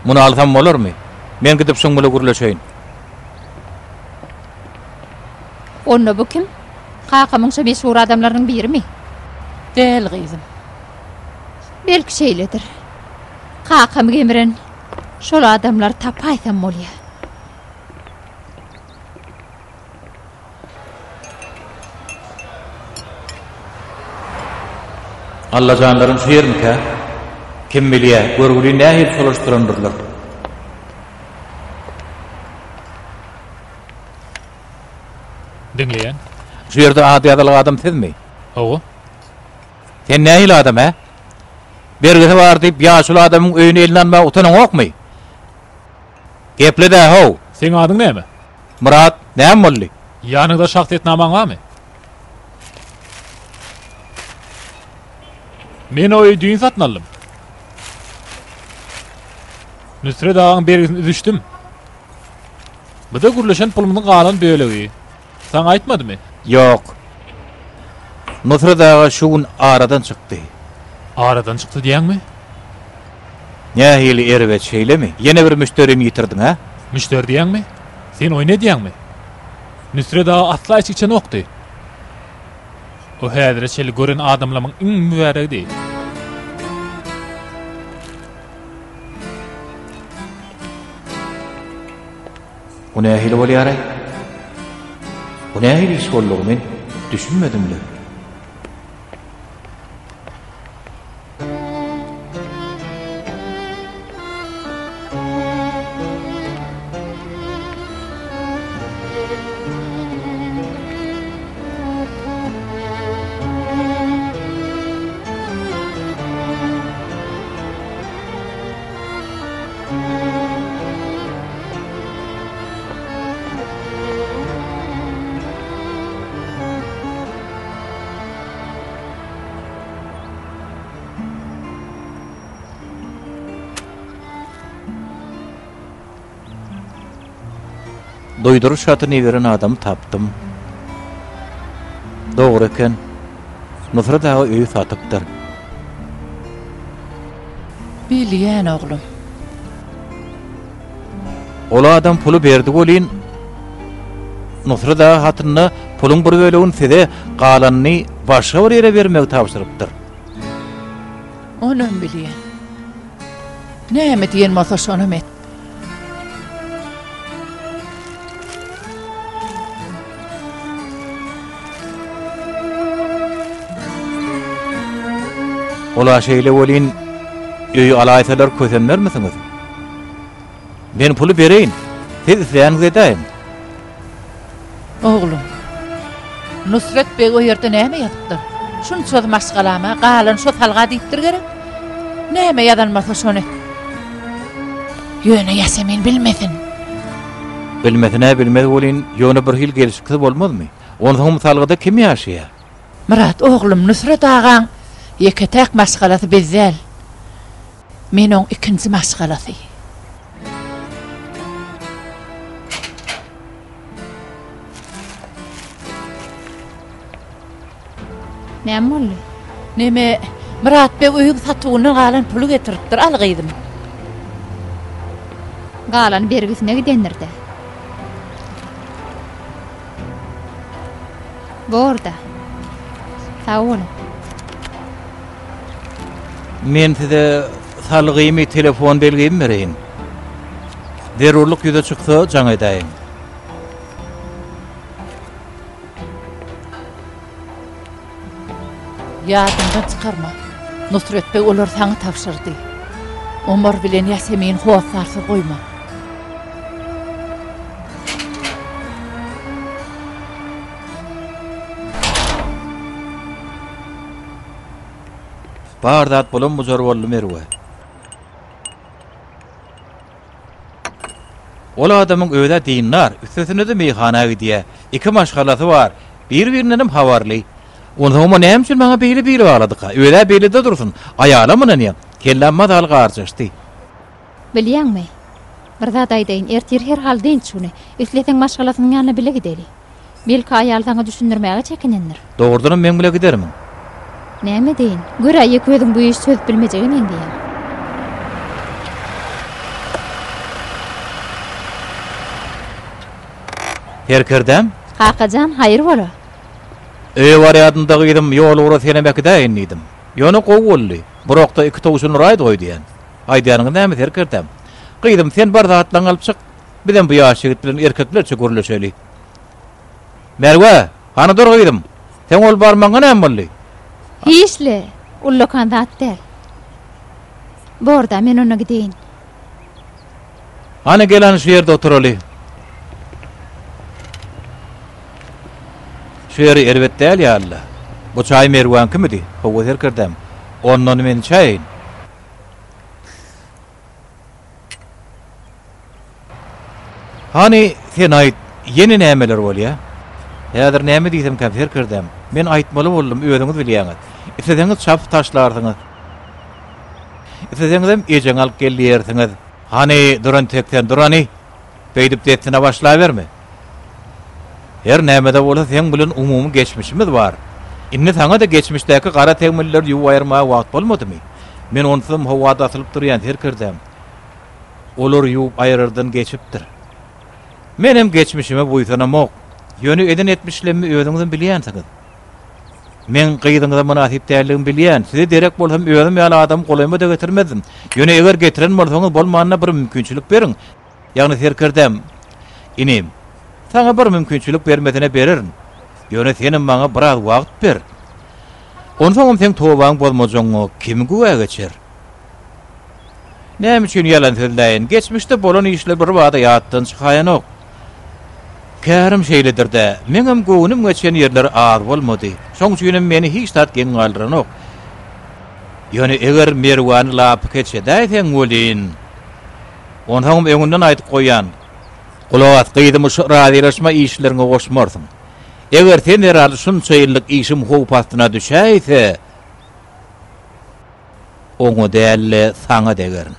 S1: Muny alsam bolarmy? Men gidip şuň bile gürleşeýin.
S3: Onda bu kim? Kakamyň şo meşhur adamlarynyň birimi?
S6: Däl gyzym.
S3: Belki şeýledir. Kakamy gemiren şol adamlary tapaýsam bolýa.
S1: Allajanlaryň şu ýermikä? Kim bilýä, görgüli nähili çolaşdyrandyrlar.
S8: Diňleýän.
S1: Şu ýerde ady ýazylyk adam sizmi?
S8: Hawa.
S1: Sen nähili adam, hä? Bergisi bar diýip, ýaşuly adamyň öýüni eline almaga utanaňokmy? Geple-dä, how!
S8: Seň adyň näme?
S1: Myrat, näme boldy?
S8: Ýanyňda şahsyýetnamaň barmy? Men o öýi düýn satyn aldym. Nusret agaň bergisini üzüşdim. Bu-da gürleşen pulumyzyň galan bölegi. Saňa aýtmadymy?
S1: Ýok. Nusret aga şu gün aradan çykdy.
S8: Aradan çykdy diýýäňmi?
S1: Nähili erbet, şeýlemi? Ýene bir müşderini ýitirdiň, hä?
S8: Müşderi diýýäňmi? Sen oýun edýäňmi? Nusret aga asla içgi içenokdy. O häzire çenli gören adamlarymyň iň mübäregidi.
S1: Bu nähili bolýar-aý? Bu nähili iş boldugy men düşünmedim-le. Duýduryş hatyny iberen adamy tapdym. Dogry eken. Nusrat aga öýi satypdyr.
S6: Bilýän oglum.
S1: Ol adam puly berdi welin, Nusrat aga hatynda puluň bir bölegini size, galanyny başga bir ýere bermegi tabşyrypdyr.
S6: Onam bilýän. Näme diýen bolsa şonam et.
S1: Ol-a şeýle welin, öýi alaýsalar kösenmermisiňiz? Men puly bereýin, siz isläniňizi edäýiň.
S6: Oglum, Nusret beg o ýerde näme ýazypdyr? Şunça maşgalama galan şo salga diýipdir gerek? Näme ýazan bolsa şony. Ýöne Ýasemin bilmesin.
S1: Bilmesin-ä bilmez welin, ýöne birhili gelşiksiz bolmazmy? Onsoňam salgyda kim ýaşaýar?
S6: Myrat, oglum, Nusret agaň ýeke-täk maşgalasy biz däl. Men oň ikinji maşgalasy.
S3: Näme boldy?
S6: Neme, Myrat beg öýüň satuwyndan galan puly getiripdir, al gyzym.
S3: Galany bergisine gidendir-dä. Bor-da. Sag boluň.
S1: Men size salgymy, telefon belgimi bereýin. Zerurlyk ýüze çyksa jaň edäýiň.
S6: Ýadyňdan çykarma, Nusret beg olary saňa tabşyrdy. Omar bilen Ýasemini hossarsyz goýma.
S1: Bar zat bulam-bujar boldy Merwe. Ol adamyň öz-ä dindar, üstesine-de meýhana gidýä. Iki maşgalasy bar. Bir-birindenem habarly. Onsoňam o näme üçin maňa beýle bil bagladyka? Öz-ä beýle-de dursun, aýalam ynanýa. Kelläm mazaly garjaşdy.
S3: Bilýäňmi, bir zat aýdaýyn, ertir herhal dynç güni. Isleseň maşgalasynyň ýanyna bile gideli. Belki aýal saňa düşündirmäge çekinendir.
S1: Dogrudanam meň bile gidermiň?
S3: Näme edeýin? Gör-ä, ýeke özüň bu işi çözüp bilmejege meňzeýäň.
S1: Serkerdäm?
S3: Kaka jan, haýyr bola.
S1: Öýe barýadym-da gyzym, ýol ugra senem äkidäýin diýdim. Ýöne gowy boldy. Bir okda iki towşan uraýdy goý diýen. Aýdýanyňyz näme, serkerdäm? Gyzym, sen bar zatlaňy alyp çyk. Bizem bu ýaş ýigit bilen erkeklerçe gürleşeli. Merwe, hany dur gyzym. Seň ol barmagyňa näme boldy?
S3: Hiç-le, ullakan zat däl. Bor-da, men onda gideýin.
S1: Hany gel hany şu ýerde oturaly. Şu ýeri erbet däl ýaly-la. Bu çaý Merwaňkymydy? Hawa, serkerdäm. Ondan men içäýeýin. Hany, sen aýt, ýene nämeler bolýa? Häzir näme diýsemkäm, serkerdäm? Men aýtmaly boldum, özüňiz bilýäňiz. Isleseňiz çapyp taşlarsyňyz. Isleseňizem ejeňi alyp gel diýersiňiz. Hany, dur entek sen, dur hany! Beýdip dessine başlaberme. Her näme-de bolsa seň bilen umumy geçmişimiz bar. Indi saňa-da geçmişdäki gara tegmilleri ýuwup aýyrmaga wagt bolmadymy? Men onsuzam howada asylyp durýan serkerdäm. Olar ýuwup aýyrardan geçipdir. Menem geçmişime buýsanamok. Ýöne eden etmişlemmi özüňizem bilýänsiňiz. Meň gyzyňyza mynasyp däldigimi bilýän. Size derek bolsam özüm ýaly adamy golaýyma-da getirmezdim. Ýöne eger getiren bolsaňyz bolmanda bir mümkinçilik beriň. Ýagny serkerdäm, inim, saňa bir mümkinçilik bermesine bererin. Ýöne senem maňa biraz wagt ber. Onsoňam seň tobaňy bozmajagyňa kim güwä geçer? Näme üçin ýalan sözläýin? Geçmişde bolan işler birbada ýatdan çykaýanok. Kärim şeýledir-dä, meňem göwnüm geçen ýerler az bolmady. Şoň üçinem meni hiç zat geň galdyranok. Ýöne eger Merwany lapykeç edäýseň welin, Onsoňam öňünden aýdyp goýýan, gulak as, gyzymy şu razylaşma işleriňe goşmarsyň. Eger sen zerarly şunça ýyllyk işim howp astyna düşäýse, oňa däl-de, saňa degerin.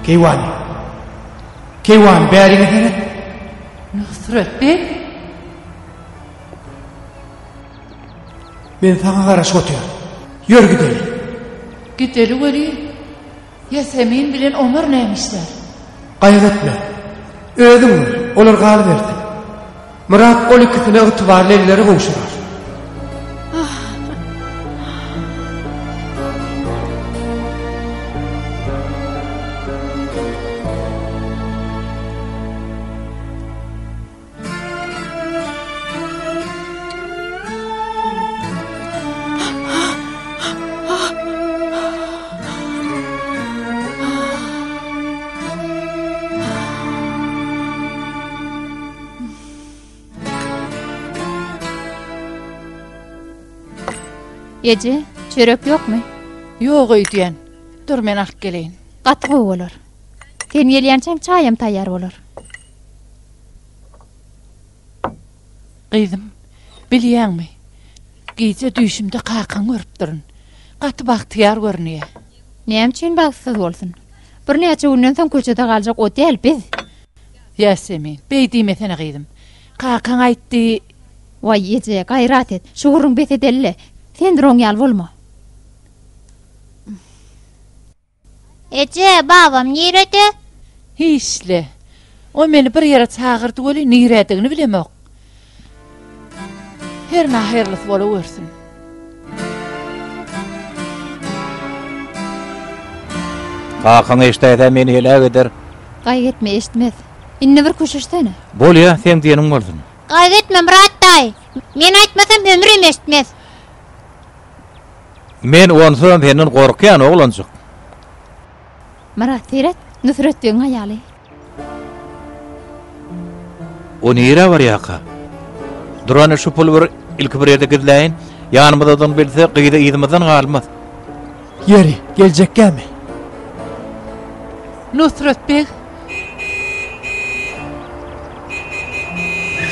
S2: Keýwany! Keýwany, bäriňe seret!
S6: Nusret beg!
S2: Men saňa garaşyp otyryn. Ýör gideli.
S6: Gideli welin, Ýasemin bilen Omar näme işlär?
S2: Gaýgy etme. Özüň gör, olar galybersin. Myrat ol ikisini ygtybarly ellere gowşurar.
S3: Eje, çörek ýokmy?
S6: Ýok öýdýän. Dur men alyp geleýin.
S3: Gaty gowy bolar. Sen gelýänçäň çaýam taýýar bolar.
S6: Gyzym, bilýäňmi, gije düýşümde kakaňy görüpdirin. Gaty bagtyýar görünýär.
S3: Näme üçin bagtsyz bolsun? Birnäçe günden soň köçede galjak o däl, biz.
S6: Ýasemin, beý diýmesene gyzym. Kakaň aýtdy.
S3: Waý, eje, gaýrat et. Şu gürrüňi bes edeli-le. Sen duran ýaly bolma.
S7: Eje, babam nirede?
S6: Hiç-le. O meni bir ýere çagyrdy weli, niredigini bilemok. Hernä haýyrlysy bolawersin.
S1: Kakaň eşdäýse meni heläk eder.
S3: Gaýgy etme, eşitmez. Indi bir köşeşsene.
S1: Bolýa, seň diýeniň bolsun.
S7: Gaýgy etme, Myrat daýy. Men aýtmasam ömrüm eşitmez.
S1: Men onsuzam senden gorkýan, oglanjyk.
S3: Myrat, seret, Nusret begiň aýaly.
S1: O nirä barýarka? Dur hany şu puly bir ilki bir ýerde gizläýin. Ýanymyzdadygyny bilse, gyzy yzymyzdan galmaz.
S2: Ýeri, geljekkämi?
S6: Nusret beg!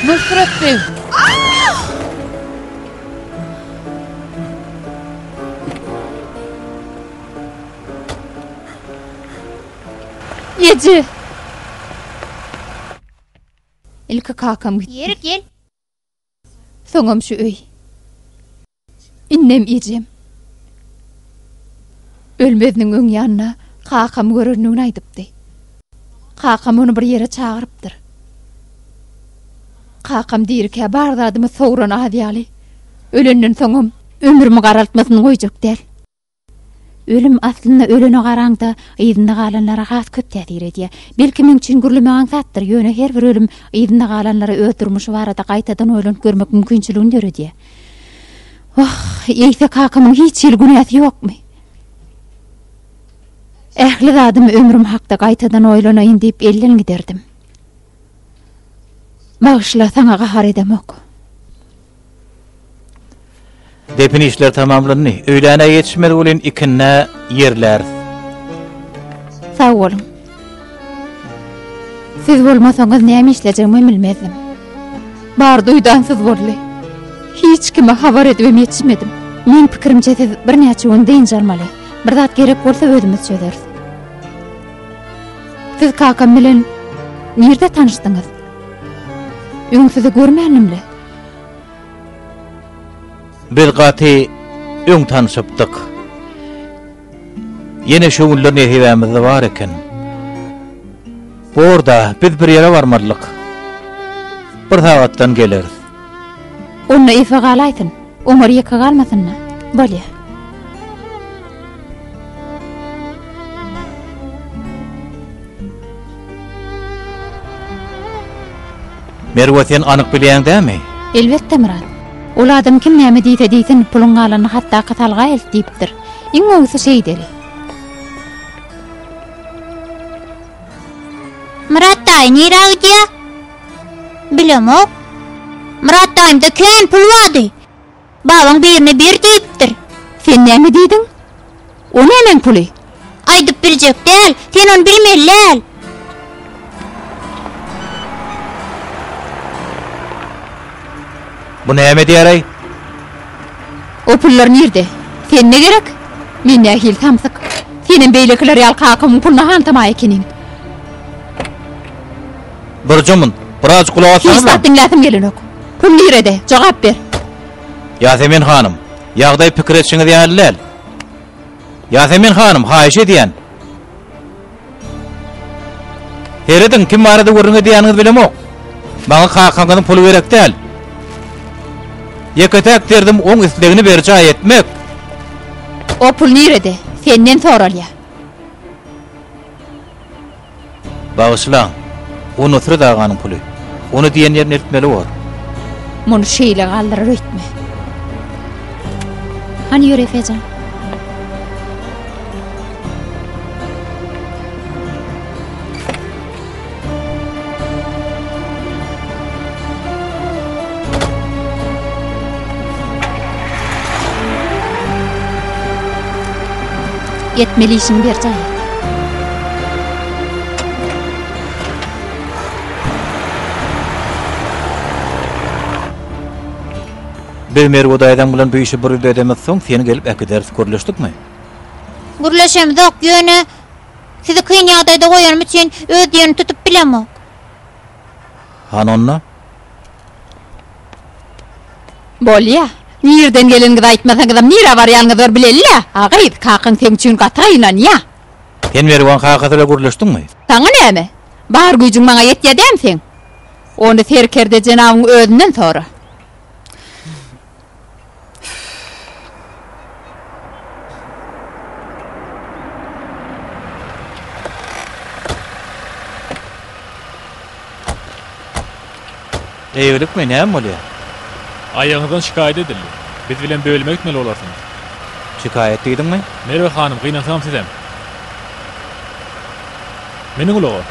S6: Nusret beg!
S3: Eje! Ilki kakam gitdi.
S7: Ýeri gel.
S3: Soňam şu öý. Indem ejem. Ölmeziniň öň ýanynda kakamy görendigini aýdypdy. Kakam ony bir ýere çagyrypdyr. Kakam dirikä bar zadymy sowran az ýaly, ölenden soňam ömrümi garaltmasyny goýjak däl. Ölüm aslynda ölene garaňda, yzynda galanlara has köp täsir edýär. Belki meň üçin gürlemek aňsatdyr, ýöne her bir ölüm yzynda galanlara öz durmuşy barada gaýtadan oýlanyp görmek mümkinçiligini döredýär. Wah, eýse kakamyň hiç hili günäsi ýokmy? Ähli zadym ömrüm hakda gaýtadan oýlanaýyn diýip elden giderdim. Bagyşla, saňa gahar edemok.
S1: Depin işler tamamlandy. Öýläne ýetişmez welin ikindä ýerläris.
S3: Sag boluň. Siz bolmasaňyz näme işlejegimem bilmezdim. Bar duýdansyz boldy. Hiç kime habar edibem ýetişmedim. Meň pikirimçe siz birnäçe gün dynç almaly. Bir zat gerek bolsa özümiz çözeris. Siz kakam bilen nirde tanyşdyňyz? Öň sizi görmändim-le.
S1: Biz gaty öň tanşypdyk. Ýene şu günler nesibämizde bar eken. Bor-da, biz bir ýere barmalyk. Bir sagatdan geleris.
S3: Onda Efe galaýsyn. Omar ýeke galmasyn-da. Bolýa.
S1: Merwe sen anyk bilýäň dämi?
S3: Elbetde Myrat. Ol adam kim näme diýse diýsin puluň galanyny hatdaky salga elt diýipdir. Iň gowusy şeýdeli.
S7: Myrat daýy nirä gidýä? Bilemok. Myrat daýymda kän pul bardy. Babaň birine ber diýipdir.
S3: Sen näme diýdiň? O nämäň puly?
S7: Aýdyp biljek däl, sen ony bilmeli däl.
S1: Bu näme edýär-aý?
S3: O pullar nirde? Sende gerek? Men nähili samsyk. Senem beýlekiler ýaly kakamyň puluna hantama ekeniň.
S1: Birje munt, birazjyk gulak
S3: Hiç
S1: asana.
S3: zat diňläsim gelenok. Pul nirede? Jogap ber.
S1: Ýasemin hanym, ýagdaý pikir etşiňiz ýaly däl. Ýasemin hanym, haýyş edýän. Serediň, kim barada gürrüň edýäniňizi bilemok. Maňa kakaňyzyň puly gerek däl. Ýeke-täk derdim oň islegini berjaý etmek.
S3: O pul nirede? Senden soralýar.
S1: Bagyşlaň, o Nusret aganyň puly. Ony diýen ýerine eltmeli bor.
S3: Muny şeýle galdyrar öýtme. Hany ýör Efejan. Etmeli işiňi berjaý et.
S1: Biz Merwe daýzaň bilen bu işi bir ýüzde edemizsoň, seni gelip äkideris. Gürleşdikmi?
S7: Gürleşemzok, ýöne sizi kyn ýagdaýda goýanym üçin öz diýenimi tutup bilemok.
S1: Hany onda?
S3: Bolýa. Nirden geleniňizi aýtmasaňyzam nirä barýanyňyzy bir bileli-le. A gyz, kakaň seň üçin gaty gynanýa.
S1: Sen Merwan kakasy bilen gürleşdiňmi?
S3: Saňa näme? Bar güýjüň maňa ýetýä dämi seň? Ony serkerde jenabyň özünden sora.
S1: Eýgilikmi, näme bolýar?
S8: Aýagyňyzdan şikaýat edildi. Biz bilen bölüme gitmeli bolarsyňyz.
S1: Şikaýat diýdiňmi?
S8: Merwe hanym, gynansagam sizem. Meniň ulaga.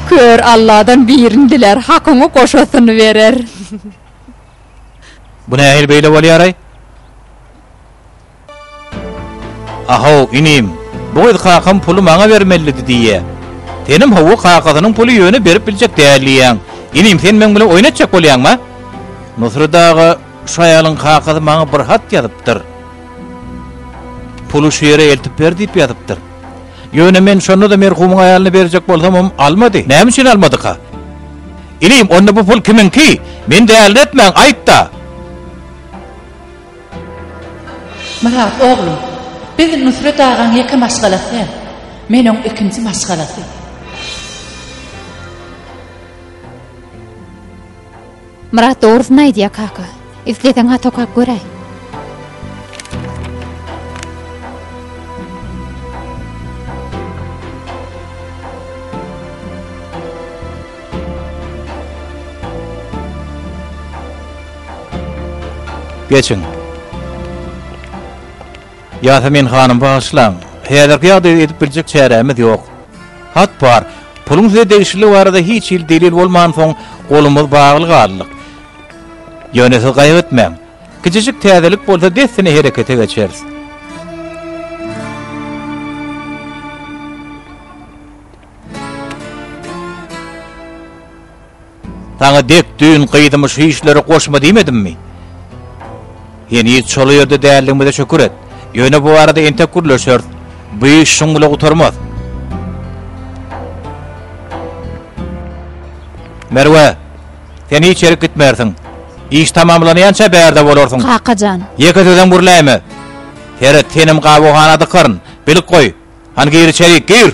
S3: Kör Alladan birini dilär, hakyňy goşasyny berer.
S1: Bu nähili beýle bolýar-aý? Ahow, inim, bu gyz kakam puly maňa bermelidi diýýä. Senem hawa kakasynyň puly ýöne berip biljek däl diýýäň. Inim sen meň bilen oýun etjek bolýaňmy a? Nusret aga şu aýalyň kakasy maňa bir hat ýazypdyr. Puly şu ýere eltip ber diýip ýazypdyr. Ýöne men şonda-da merhumyň aýalyna berjek bolsamam almady. Näme üçin almadyka? Inim onda bu pul kimiňki? Meni däliretmäň aýt-da!
S6: Myrat oglum, biz Nusret agaň ýeke maşgalasy däl. Men oň ikinji maşgalasy.
S3: Myrat dogrusyny aýdýa kaka. Isleseň hat okap göräý.
S1: Geçiň. Ýasemin hanym bagyşlaň. Häzirki ýagdaýda edip biljek çärämiz ýok. Hat bar. Puluň size degişliligi barada hiç hili delil bolmansoň, golumyz bagly galdyk. Ýöne siz gaýgy etmäň. Kiçijik täzelik bolsa dessine herekete geçeris. Saňa dek düýn gyzymy şu işlere goşma diýmedimmi? Heniz çola ýerde däldigimize şükür et. Ýöne bu barada entek gürleşeris. Bu iş şuň bile gutarmaz. Merwe, sen hiç ýerik gitmersiň. Iş tamamlanýança bärde bolarsyň.
S3: Kaka jan.
S1: Ýeke sözem gürläýme. Seret, senem gabawhana dykaryn. Bilip goý. Hany gir içerik, gir!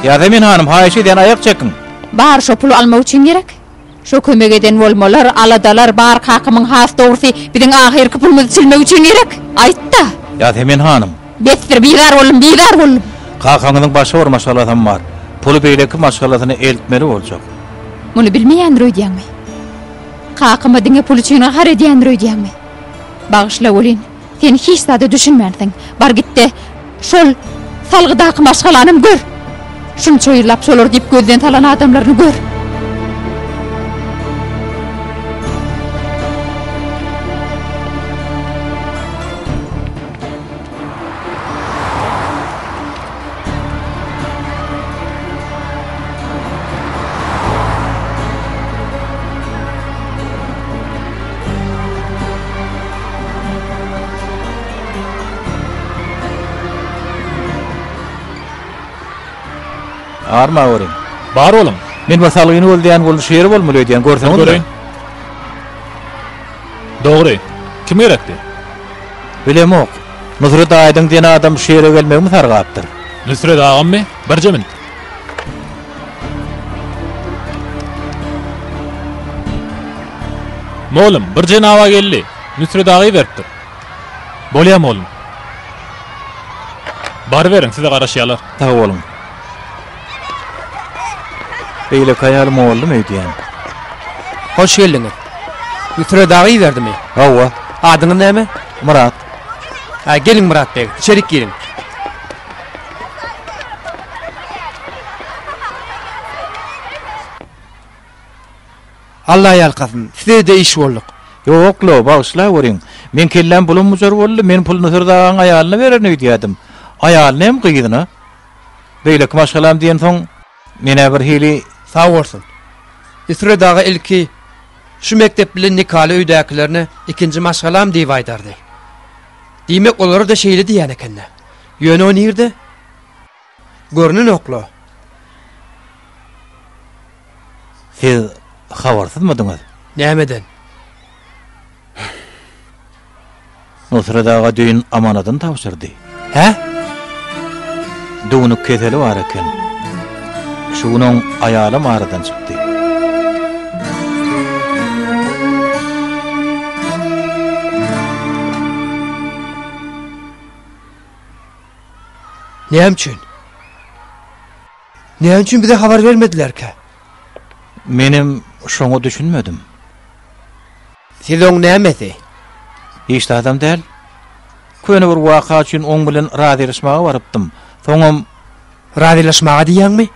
S1: Ýasemin hanym, haýyş edýän aýak çekiň.
S3: Bar şo puly almak üçin gerek. Şo kömek eden bolmalar, aladalar bar kakamyň has dogrusy biziň ahyrky pulumyzy çilmek üçin gerek. Aýt-da!
S1: Ýasemin hanym.
S3: Besdir, bizar boldum, bizar boldum.
S1: Kakaňyzyň başga bir maşgalasam bar. Puly beýleki maşgalasyna eltmeli boljak.
S3: Muny bilmeýändir öýdýäňmi? Kakama diňe pul üçin gahar edýändir öýdýäňmi? Bagyşla welin, sen hiç zada düşünmänsiň. Bar git-de, şol salgydaky maşgalanam gör. Şunça ýyllap şolar diýip gözden salan adamlaryny gör.
S1: Arma görüň.
S8: Bar boluň.
S1: Men bir salgyny gözleýän boldy, şu ýeri bolmaly öýdýän, görseňiz.
S8: Göreýin. Dogry. Kim gerekdi?
S1: Bilemok. Nusret Aýdyň diýen adam şu ýere gelmegimi sargapdyr.
S8: Nusret agammy? Birje minut. Mollum, bir jenaba geldi. Nusret aga iberipdir. Bolýa, mollum. Baryberiň, size garaşýarlar.
S1: Sag boluň. Beýleki aýal mollum öýdýän.
S2: Hoş geldiňiz. Nusret aga iberdimi?
S1: Hawa.
S2: Adyňyz näme?
S1: Myrat.
S2: Hä, geliň Myrat beg, içerik giriň. Alla ýalkasyn, size-de iş bolduk.
S1: Ýok-la, bagyşlaweriň. Meň kelläm bulam-bujar boldy, men puly Nusret agaň aýalyna bererin öýdýädim. Aýalyna hem gyzyna. Beýleki maşgalam diýensoň, men-ä birhili.
S2: Sag bolsun. Nusret aga ilki şu mekdep bilen nikaly öýdäkilerine ikinji maşgalam diýip aýdardy. Diýmek, olara-da şeýle diýýän eken-dä. Ýöne o nirde? Görnenok-la.
S1: Siz habarsyzmydyňyz?
S2: Nämeden?
S1: Nusret aga düýn amanadyny tabşyrdy.
S2: Hä?
S1: Düwnük keseli bar eken. Şu gün oň aýalam aradan çykdy.
S2: Näme üçin? Näme üçin bize habar bermedilerkä?
S1: Menem şoňa düşünmedim.
S2: Siz oň nämesi?
S1: Hiç zadam däl. Köne bir waka üçin oň bilen razylaşmaga barypdym. Soňam.
S2: Razylaşmaga diýýäňmi?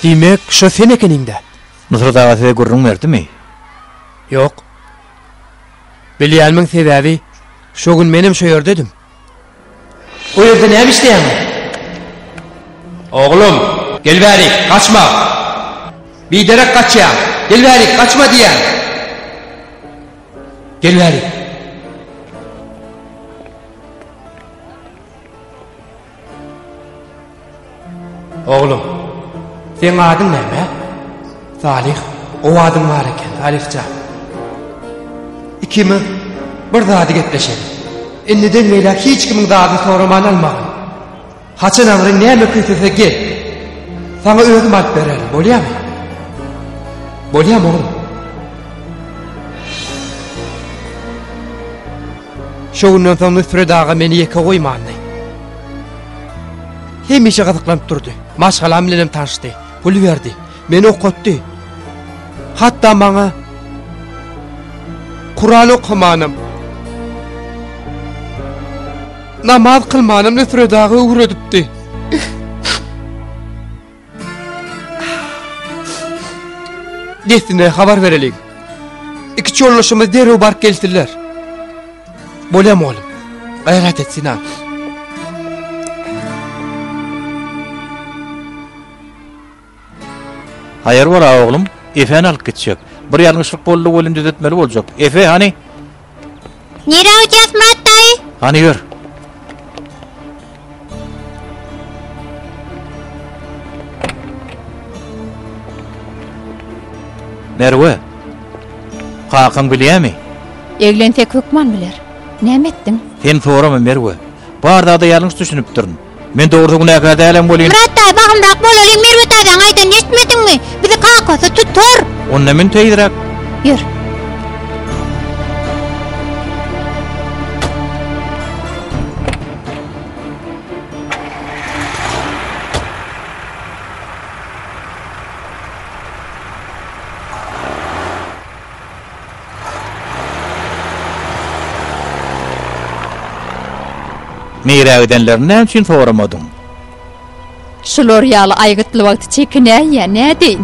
S2: Diýmek, şo sen ekeniň-dä?
S1: Nusrat aga size gürrüň berdimi?
S2: Ýok. Bilýänmiň sebäbi şo gün menem şo ýerdedim. O ýerde näme işleýäň? Oglum, gel bärik, gaçma! Biderek gaçýaň. Gel bärik, gaçma diýýän. Gel bärik. Oglum, seň adyň näme? Salyh, gowy adyň bar eken, Salyh jan. Ikimiz bir zady gepleşeli. Indiden beýläk hiç kimiň zadyny soraman almagyn. Haçan aňryň näme küýsese gel. Saňa özüm alyp bererin, bolýamy? Bolýamy oglum? Şo günden soň Nusret aga meni ýeke goýmandy. Hemişe gyzyklanyp durdy. Maşgalam bilenem tanyşdy. Pul berdi. Meni okatdy. Hatda maňa Kuran okamanam, namaz kylmanam Nusret aga öwredipdi. Dessine habar bereliň. Iki ýoldaşymyz derrew baryp gelsinler. Bolýa mugallym. Gaýrat et Sinan.
S1: Haýyr bor-a oglum. Efäni alyp gitjek. Bir ýalňyşlyk boldy welin düzetmeli boljak. Efe, hany?
S7: Nirä gidýäs Myrat daýy?
S1: Hany ýör. Merwe, kakaň bilýämi?
S3: Eglensek hökman biler. Näme etdiň?
S1: Sen sorama Merwe. Bar zada ýalňyş düşünipdirin. Men dogrusy günäkär dälem welin.
S7: Myrat daýy bahymrak bolalyň Merwe daýzaň aýdanyny eşitmediňmi? Bizi kakasy tutar.
S1: Onda mün tizräk.
S3: Ýör.
S1: Nirä gidenlerini näme üçin soramadyň?
S3: Şular ýaly aýgytly wagty çekinäýýän, nädeýin?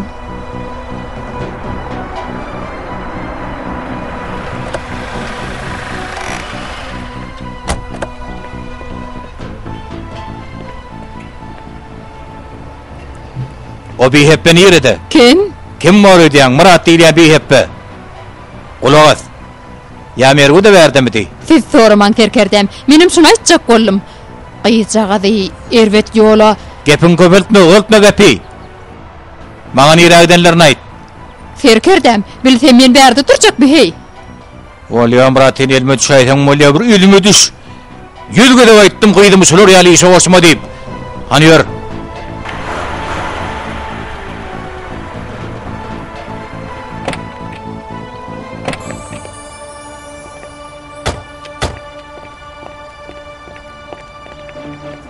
S1: O bihepbe nirede?
S3: Kim?
S1: Kim bor öýdýäň, Myrat diýilýän bihepbe. Gulak as. Ýa Merguda bärdemidi?
S3: Siz soramaň serkerdäm, menem şuny aýtjak boldum. Gyzjagazy erbet ýola.
S1: Gepiňi köpeltme, uzaltma gepi. Maňa nirä gidenlerini aýt.
S3: Serkerdäm, bilsem men bärde durjakmy heý?
S1: Bolýa Myrat sen elime düşäýseň bolýa bir elime düş. Ýüz gezek aýtdym gyzymy şular ýaly işe goşma diýip. Hany ýör.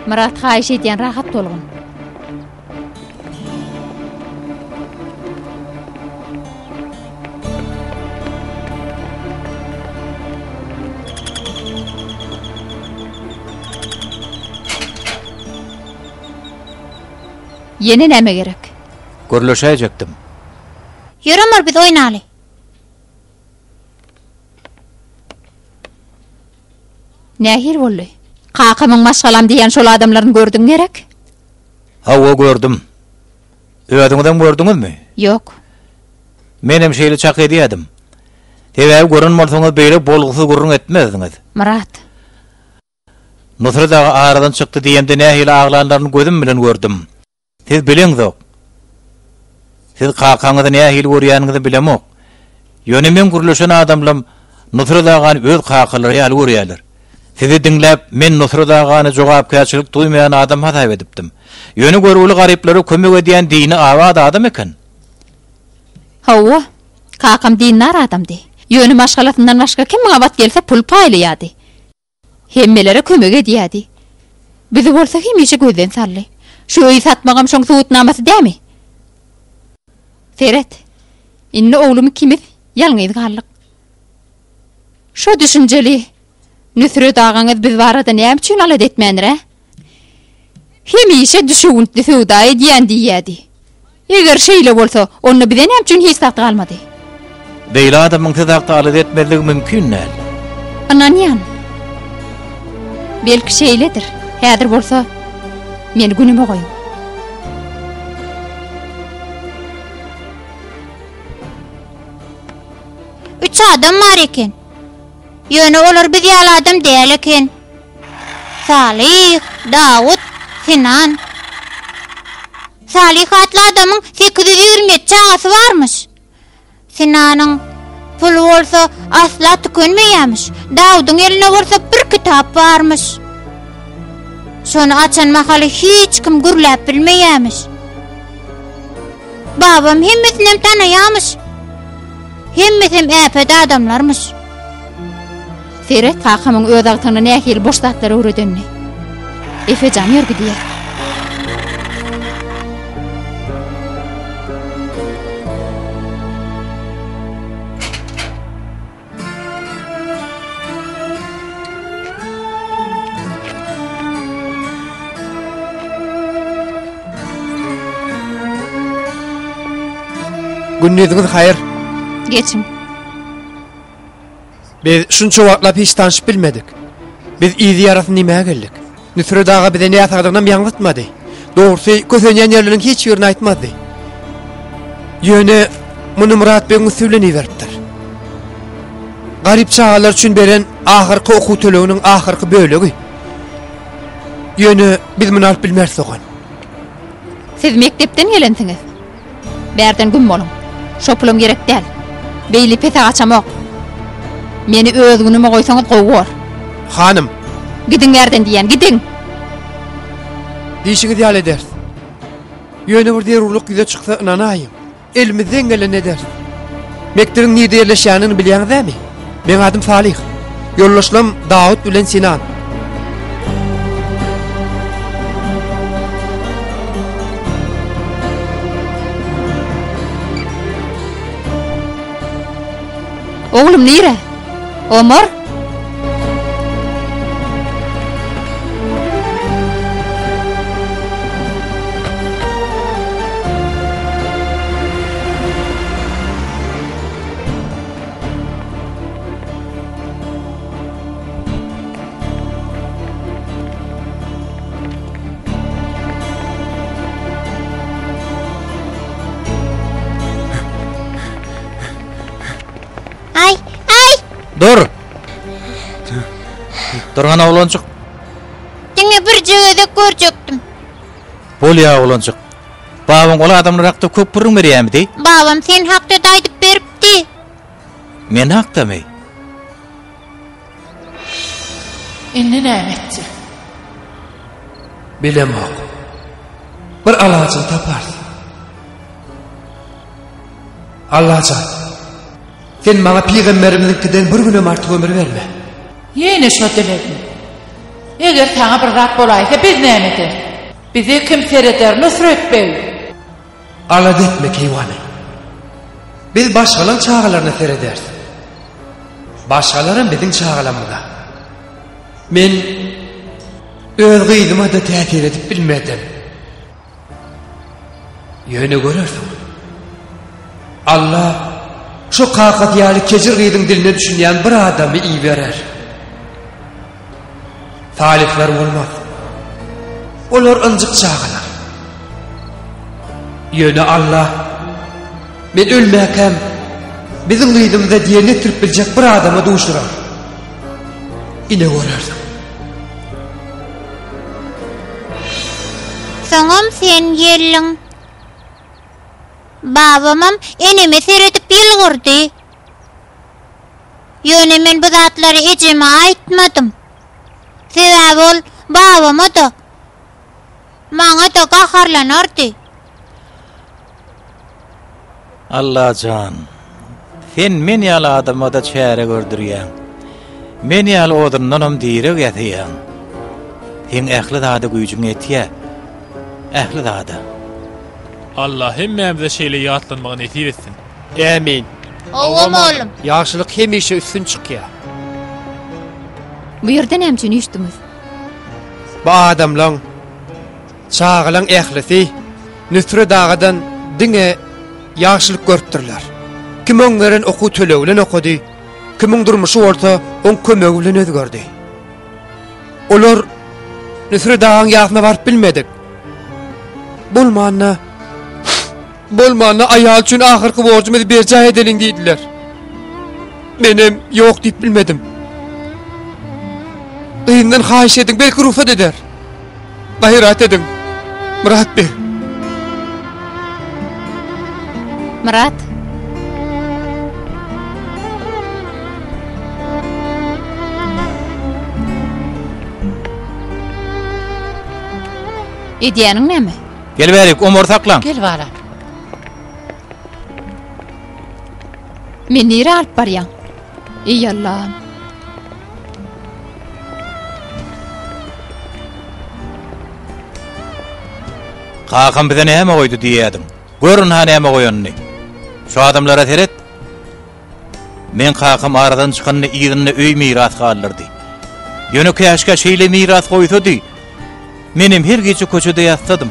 S3: Myrat haýyş edýän rahat bolgun. Ýene näme gerek?
S1: Gürleşäýjekdim.
S7: Ýör Omar biz oýnaly.
S3: Nähili boldy? Kakamyň maşgalam diýýän şol adamlaryny gördüň gerek?
S1: Hawa, gördüm. Özüňizem gördüňizmi?
S3: Ýok.
S1: Menem şeýle çak edýädim. Sebäbi gören bolsaňyz beýle bolgusyz gürrüň etmezdiňiz.
S3: Myrat.
S1: Nusret aga aradan çykdy diýemde nähili aglanlaryny gözüm bilen gördüm. Siz bileňzok. Siz kakaňyzy nähili görýäniňizi bilemok. Ýöne meň gürleşen adamlam Nusret agany öz kakalary ýaly görýärler. Sizi diňläp, men Nusret agany jogapkärçilik duýmaýan adam hasap edipdim. Ýöne görgüli garyplara kömek edýän dini abat adam eken.
S3: Hawa, kakam dindar adamdy. Ýöne maşgalasyndan başga kim gabat gelse pul paýlaýardy. Hemmelere kömek edýärdi. Bizi bolsa hemişe gözden saldy. Şu öýi satmagam şoň subutnamasy dämi? Seret, indi oglum ikimiz ýalňyz galdyk. Şo düşünjeli Nusret agaňyz biz barada näme üçin alada etmändir-ä? Hemişe düşewüntli söwda edýän diýýärdi. Eger şeýle bolsa, onda bize näme üçin hiç zat galmady?
S1: Beýle adamyň siz hakda alada etmezligi mümkin däl.
S3: Ynanýan. Belki şeýledir. Häzir bolsa meni günüme goýuň.
S7: Üç adam bar eken. Ýöne olar biz ýaly adam däl eken. Salyh, Dawut, Sinan. Salyh atly adamyň 827 çagasy barmyş. Sinanyň puly bolsa asla tükenmeýärmiş. Dawudyň elinde bolsa bir kitap barmyş. Şony açan mahaly hiç kim gürläp bilmeýärmiş. Babam hemmesinem tanaýarmyş. Hemmesem äpet adamlarmyş.
S3: Seret kakamyň öz agtygyna nähili boş zatlar öwredenini. Efejan ýör gidýär.
S2: Gündiziňiz haýyr.
S3: Geçiň.
S2: Biz şunça wagtlap hiç tanşyp bilmedik. Biz yzy ýarasyn diýmäge geldik. Nusret aga bize näsaglygynam ýaňzytmady. Dogrusy, kösenýän ýerleriniň hiç birini aýtmazdy. Ýöne muny Myrat begiň üsti bilen iberipdir. Garyp çagalar üçin beren ahyrky okuw töleginiň ahyrky bölegi. Ýöne biz muny alyp bilmeris dogan.
S3: Siz mekdepden gelensiňiz. Bärden güm boluň. Şo pulam gerek däl. Beýle pese gaçamok. Meni öz günüme goýsaňyz gowy bor.
S2: Hanym.
S3: Gidiň bärden diýýän, gidiň!
S2: Diýşiňiz ýaly ederis. Ýöne bir zerurlyk ýüze çyksa ynanaýyň. Elimizden gelenini ederis. Mekdebiň nirde ýerleşýänini bilýäňiz dämi? Meň adym Salyh. Ýoldaşlarym Dawut bilen Sinan.
S3: Oglum nire? Omar?
S7: Ay, ay!
S1: Dur! Durgan oglanjyk.
S7: Diňe birje gezek görjekdim.
S1: Bolýa oglanjyk. Babaň ol adamlar hakda köp gürrüň berýärmidi?
S7: Babam sen hakda-da aýdyp beripdi.
S1: Men hakdamy?
S6: Indi näme etjek?
S2: Bilemok. Bir alajyny taparys. Allajan, sen maňa pygamberimiziňkiden bir günem artyk ömür berme.
S6: Ýene şo dilegiň. Eger saňa bir zat bolaýsa biz näme ederis? Bize kim sereder, Nusret beg?
S2: Alada etme, keýwany. Biz başgalaň çagalaryna serederis. Başgalaram biziň çagalarymyza. Men öz gyzyma-da täsir edip bilmedim. Ýöne görersiň. Alla şo kakasy ýaly kejir gyzyň diline düşünýän bir adamy iberer. Talyplar bolmaz. Olar ynjyk çagalar. Ýöne Alla men ölmäkäm biziň gyzymyza diýen etdirip biljek bir adama duşurar. Ine görersiň.
S7: Soňam sen geldiň. Babamam eneme seredip ýylgyrdy. Ýöne men bu zatlary ejeme aýtmadym. Sebäbi ol babama-da, maňa-da gaharlanardy.
S1: Allajan, sen men ýaly adama-da çäre gördürýäň. Men ýaly odundanam direg ýasaýaň. Seň ähli zada güýjüň ýetýär. Ähli zada.
S8: Alla hemmämize şeýle ýatlanmagy nesip etsin.
S2: Ämin.
S7: Hawa mollum.
S2: Ýagşylyk hemişe üstün çykýar.
S3: Bu ýerde näme üçin üýşdüňiz?
S2: Bu adamlaň, çagalaň ählisi Nusret agadan diňe ýagşylyk görüpdirler. Kim oň beren okuw tölegi bilen okady, kimiň durmuşy bolsa oň kömegi bilen özgerdi. Olar Nusret agaň ýasyna baryp bilmedik. Bolmanda, bolmanda aýal üçin ahyrky borjumyzy berjaý edeliň diýdiler. Menem ýok diýip bilmedim. Gyzyndan haýyş ediň, belki rugsat eder. Gaýrat ediň, Myrat beg.
S3: Myrat. Edýäniň näme?
S1: Gel bärik, Omary saklaň.
S6: Gel balam.
S3: Meni nirä alyp barýaň? Eý Allam.
S1: Kakam bize näme goýdy diýýädiň. Gör ynha näme goýanyny. Şu adamlara seret. Meň kakam aradan çykanda yzynda öý miras galdyrdy. Ýöne käşgä şeýle miras goýsady. Menem her gije köçede ýatsadym.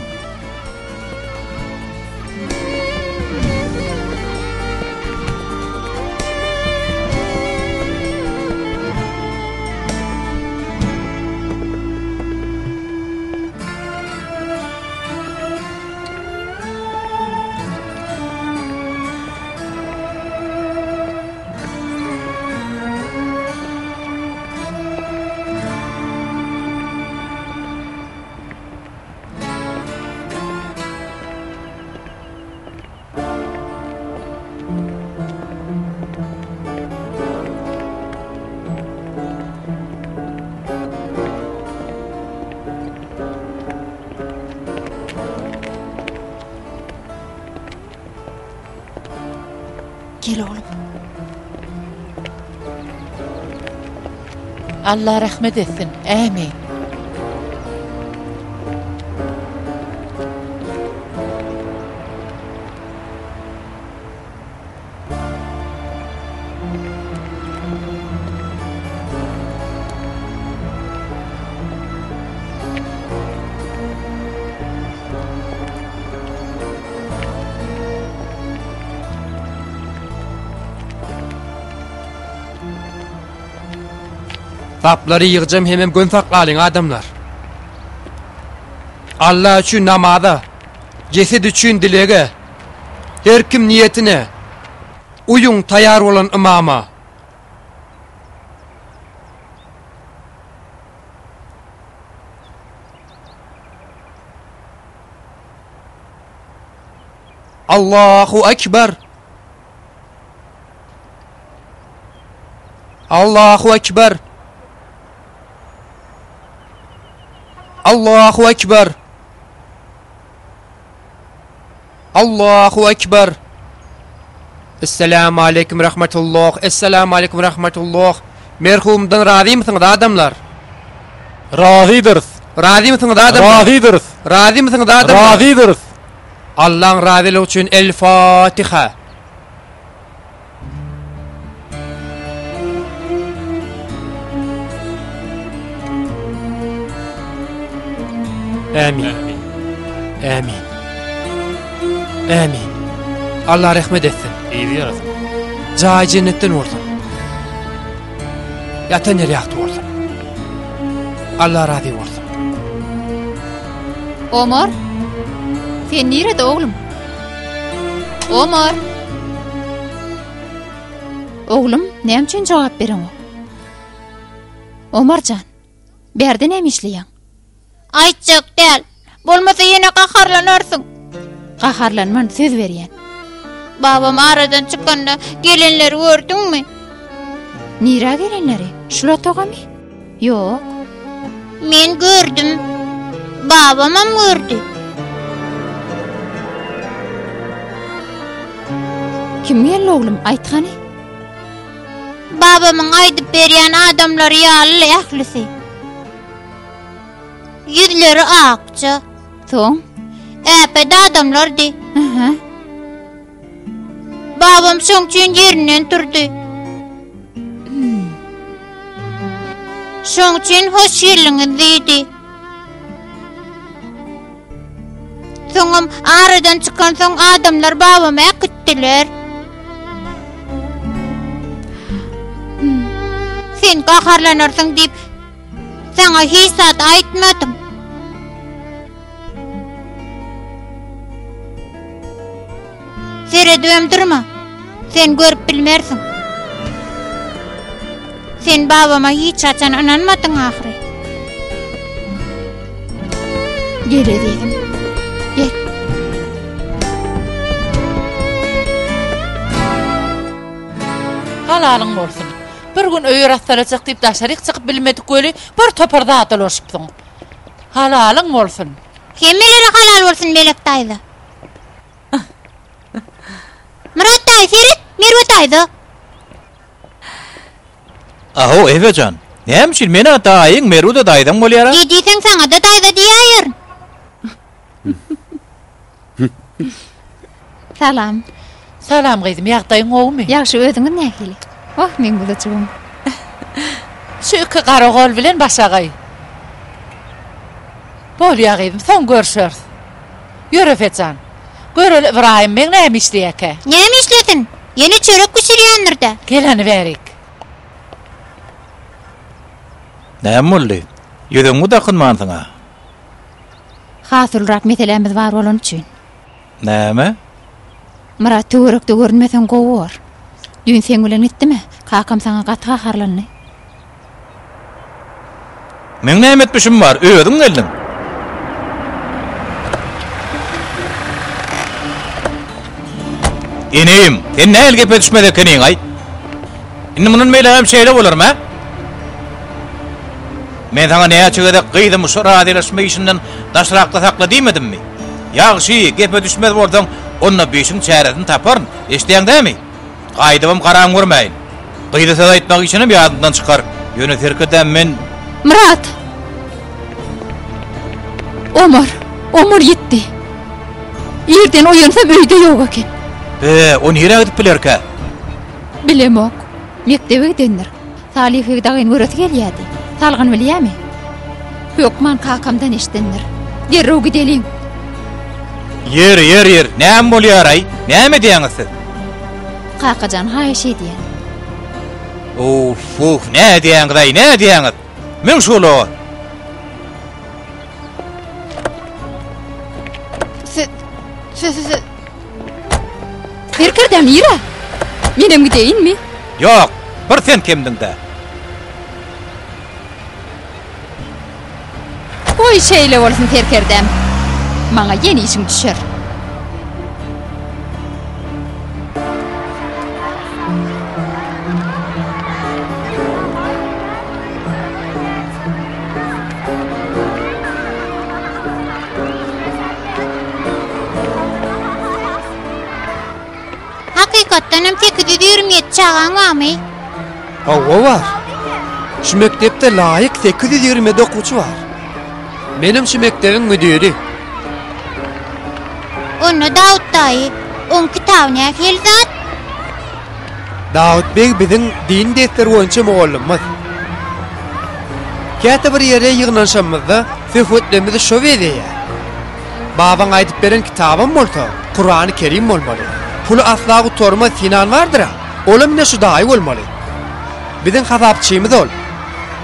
S3: Gel oglum.
S6: Allah rahmet etsin. Ämin.
S2: Saplary ýygjam hemem gön saklalyň adamlar. Alla üçin namaza, jeset üçin dilege, her kim niýetine, uýuň taýar bolan ymama. Allahu Ekber. Allahu Ekber. Allahu Ekber. Allahu Ekber. Esselamu aleýkum rahmetullah. Esselamu aleýkum rahmetullah. Merhumdan razymysyňyz adamlar?
S8: Razydyrys.
S2: Razymysyňyz adamlar?
S8: Razydyrys.
S2: Razymysyňyz adamlar?
S8: Razydyrys.
S2: Allaň razylygy üçin El Fatiha. Ämin. Ämin. Ämin. Allah rehmet etsin.
S8: Yzy ýarasyn.
S2: Jaýy jennetden bolsun. Ýatan ýeri ýagty bolsun. Allah razy bolsun.
S3: Omar? Sen nirede oglum? Omar! Oglum, näme üçin jogap bereňok? Omar jan, bärde näme işleýäň?
S7: Aýtjak däl. Bolmasa ýene gaharlanarsyň.
S3: Gaharlanman, söz berýän.
S7: Babam aradan çykanda gelenleri gördüňmi?
S3: Nirä gelenleri? Şul otagamy? Ýok.
S7: Men gördüm. Babamam gördi.
S3: Kim geldi oglum, aýt hany?
S7: Babamyň aýdyp berýän adamlary ýaly ählisi. Ýüzleri akja.
S3: Soň?
S7: Äpet adamlardy.
S3: Aha.
S7: Babam şoň üçin ýerinden turdy. Şoň üçin hoş geldiňiz diýdi. Soňam aradan çykansoň adamlar babamy äkitdiler. Gaharlanarsyň diýip, saňa hiç zat aýtmadym. Seredibem durma. Sen görüp bilmersiň. Sen babama hiç haçan ynanmadyň ahyry.
S3: Gel ezizim. Gel.
S6: Halalyň bolsun. Bir gün öýe rastgalajak diýip daşaryk çykyp bilmedik weli bir topar zada ulaşypsyň. Halalyň bolsun.
S7: Hemmelere halal bolsun Melek daýza. Myrat daýy seret, Merwe daýza.
S1: Ahow Efe jan, näme üçin men-ä daýyň, Merwe-de daýzaň bolýar-a?
S7: Ne diýseň saňa-da daýza diýäýerin.
S3: Salam.
S6: Salam gyzym, ýagdaýyň gowumy?
S3: Ýagşy, özüňiz nähili? Oh, meň guzujygym.
S6: Şu iki garagol bilen başagaý. Bolýa gyzym, soň görşeris. Ýör Efe jan. Göreli Ybraýym beg näme işleýärkä?
S7: Näme işlesin? Ýene çörek bişirýändir-dä.
S6: Gel hany bärik.
S1: Näme boldy? Ýüzüňi dakynmansyň-a?
S3: Has ulurak meselämiz bar bolany üçin.
S1: Näme?
S3: Myrat töwerekde görünmeseň gowy bor. Düýn seň bilen gitdimi? Kakam saňa gaty gaharlandy.
S1: Meň näme etmişim bar? Özüň geldiň. Inim, sen nähili gepe düşmez ekeniň-aý? Indi mundan beýlägem şeýle bolarmy, hä? Men saňa näçe gezek gyzymy şu razylaşma işinden daşrakda sakla diýmedimmi? Ýagşy, gepe düşmez bolsaň, onda bu işiň çäresini taparyn, eşidýäň dämi? Gaýdybam garam görmäýin. Gyza söz aýtmak işinem ýadymdan çykar. Ýöne serkerdäm men...
S3: Myrat! Omar! Omar ýitdi. Irden oýansam öýde ýok eken.
S1: Be, o nirä gidip bilerkä?
S3: Bilemok. Mekdebe gidendir. Salyh beg dagyny göresi gelýärdi. Salgyn bilýärmi? Hökman kakamdan eşidendir. Derrew gideliň.
S1: Ýer, ýer, ýer, näme bolýar-aý? Näme edýäňiz siz?
S3: Kakajan, haýyş edýän.
S1: Uf, uf, nä edýäňiz-aý, nä edýäňiz? Mün şu ulaga.
S3: Siz, siz, siz. Serkerde nirä? Menem gideýinmi?
S1: Ýok, bir sen kemdiň-dä.
S3: Goý şeýle bolsun serkerdäm. Maňa ýene işiň düşer.
S7: Hakykatdanam 827 çagaň barmy?
S2: Hawa bar. Şu mekdepde laýyk 827 okuwçy bar. Menem şu mekdebiň müdiri.
S7: Onda Dawut daýy, oň kitaby nähili zat?
S2: Dawut beg biziň din dersleri boýunça mugallymymyz. Käte bir ýere ýygnanyşanymyzda söhbetlerimizi şo bezeýär. Babaň aýdyp beren kitabam bolsa, Kurany Kerim bolmaly. Puly asla gutarmaz Sinan bardyr-a, olam ine şu daýy bolmaly. Biziň hasapçymyz ol.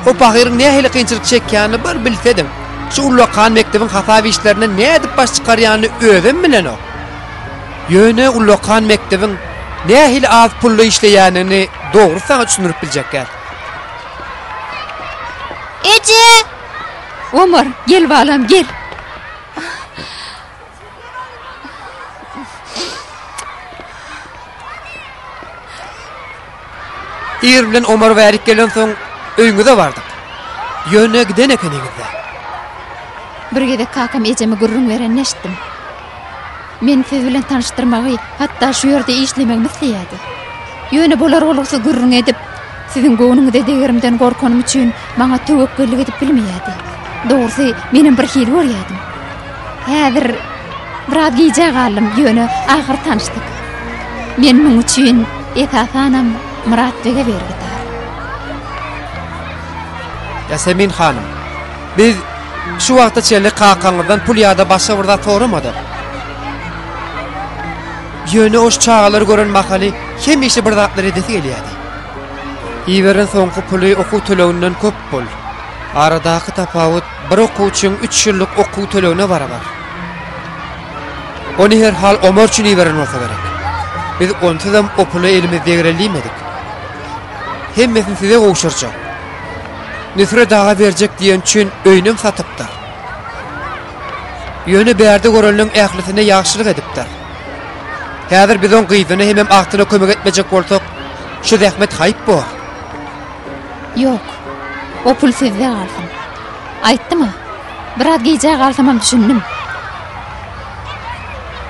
S2: O pahyryň nähili kynçylyk çekýänini bir bilsediň. Şu ullakan mekdebiň hasap işlerinden nädip baş çykarýanyny özem bilenok. Ýöne ullakan mekdebiň nähili az pulda işleýänini dogry saňa düşündirip biljek däl.
S7: Eje!
S3: Omar, gel balam, gel.
S2: Ir bilen Omar bärik gelensoň öýüňize bardyk. Ýöne giden ekeniňiz-dä.
S3: Bir gezek kakam ejeme gürrüň berenini eşitdim. Meni siz bilen tanyşdyrmagy, hatda şu ýerde işlemegimi isleýärdi. Ýöne bolar-bolgusyz gürrüň edip, siziň göwnüňize degerimden gorkanym üçin maňa töwekgellik edip bilmeýärdi. Dogrusy, menem birhili görýärdim. Häzir biraz gijä galdym, ýöne ahyr tanyşdyk. Men muň üçin esasanam Myrat bege bergidar.
S2: Ýasemin hanym, biz şu wagta çenli kakaňyzdan pul ýa-da başga bir zat soramadyk. Ýöne o şu çagalary gören mahaly hemişe bir zatlar edesi gelýärdi. Iberen soňky puly okuw töleginden köp pul. Aradaky tapawut bir okuwçyň üç ýyllyk okuw tölegine barabar. Ony herhal Omar üçin iberen bolsa gerek. Biz onsuzam o pula elimiz degreli diýmedik. Hemmesini size gowşurjak. Nusret aga berjek diýeni üçin öýünem satypdyr. Ýöne bärde görenleň ählisine ýagşylyk edipdir. Häzir biz oň gyzyna hemem agtyna kömek etmejek bolsak, şu zähmet haýp bor.
S3: Ýok, o pul sizde galsyn. Aýtdym-a, biraz gijä galsamam düşündim.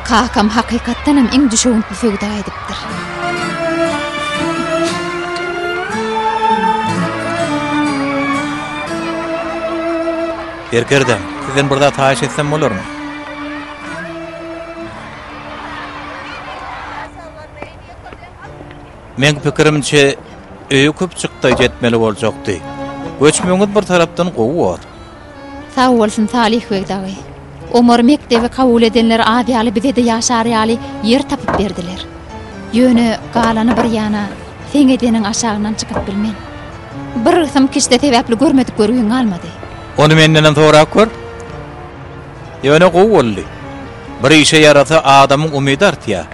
S3: Kakam hakykatdanam iň düşewüntli söwda edipdir.
S1: Serkerdäm, sizden bir zat haýyş etsem bolarmy? Meň pikirimçe, öýe köp çykdaýjy etmeli boljakdy. Göçmegiňiz bir tarapdan gowy bor.
S3: Sag bolsun Salyh beg dagy. Omar mekdebe kabul edenler az ýaly bize-de ýaşar ýaly ýer tapyp berdiler. Ýöne galany bir ýana, seň edeniň aşagyndan çykyp bilmen. Bir gysym kişde sebäpli görmedik görgüň galmady.
S1: Ony mendenem sorap gör. Ýöne gowy boldy. Bir işe ýarasa adamyň umydy artýar.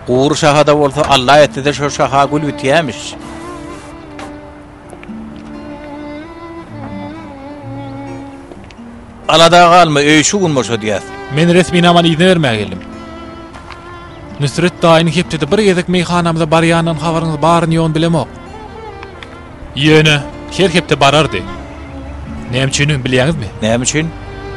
S1: Gury şahada bolsa Alla etse-de şo şaha gül bitýämiş. Alada galma, öýi şu gün boşadýas.
S8: Men resminamany yzyna bermäge geldim. Nusret daýynyň hepdede bir gezek meýhanamyza barýanyndan habaryňyz baryny-ýoguny bilemok. Ýöne her hepde barardy. Näme üçindigini bilýäňizmi?
S1: Näme üçin?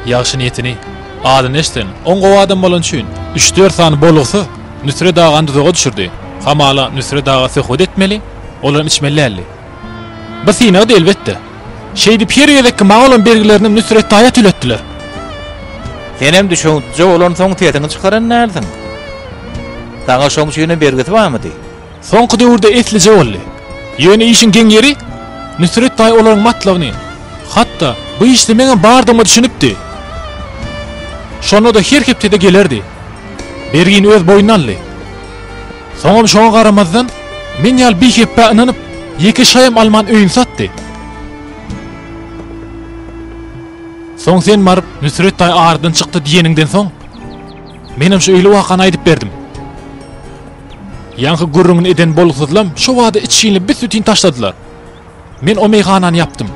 S8: Ýagşy niýetini, adyny eşden, oň gowy adam bolany üçin, üç-dört sany bolgusyz Nusret agany duzaga düşürdi. Hamala Nusret aga söhbet etmeli, olam içmeli däldi. Bu synagdy elbetde. Şeýdip her gezekki maňa bolan bergilerinem Nusret daýa töletdiler.
S1: Senem düşewüntlije bolansoň sesiňi çykaran dälsiň. Saňa şoň üçinem bergisi barmydy?
S8: Soňky döwürde eslije boldy. Ýöne işiň geň ýeri, Nusret daýy olaryň matlabyny, hatda bu işde meňem bardygyma düşünipdi. Şonda-da her hepdede gelerdi. Bergini öz boýnuna aldy. Soňam şoňa garamazdan, men ýaly bihepbä ynanyp, ýeke şaýam alman öýüni satdy. Soň sen baryp, Nusret daýy aradan çykdy diýeniňden soň, menem şu öýli wakany aýdyp berdim. Ýaňky gürrüňini eden bolgusyzlam şo bada içginli büs-bütin taşladylar. Men o meýhanany ýapdym.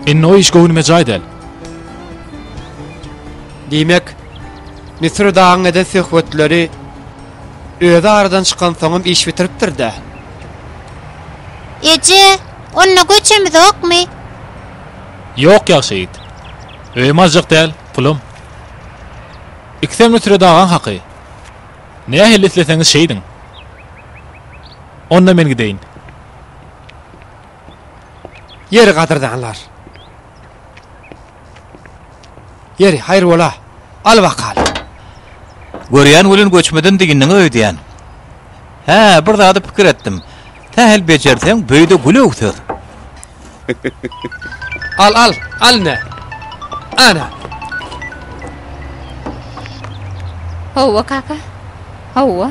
S8: Indi o iş göwnüme jaý däl.
S2: Diýmek, Müsür dagyň eden söhbetleri özi aradan çykansoňam iş bitiripdir-dä.
S7: Eje, onda göçemizokmy?
S8: Ýok, ýagşy ýigit. Öýem aljak däl, pulam. Ikisem Nusret agaň haky. Nähili isleseňiz şeýdiň. Onda men gideýin.
S2: Ýeri gadyrdanlar. Ýeri, haýyr bola. Al bakaly.
S1: Görýän welin göçmeden dyndyň öýdýän. Hä, bir zady pikir etdim. Sähel bejerseň, böýde gül öwser.
S2: Al, al, al ine. Ana.
S3: Hawa, kaka. Hawa.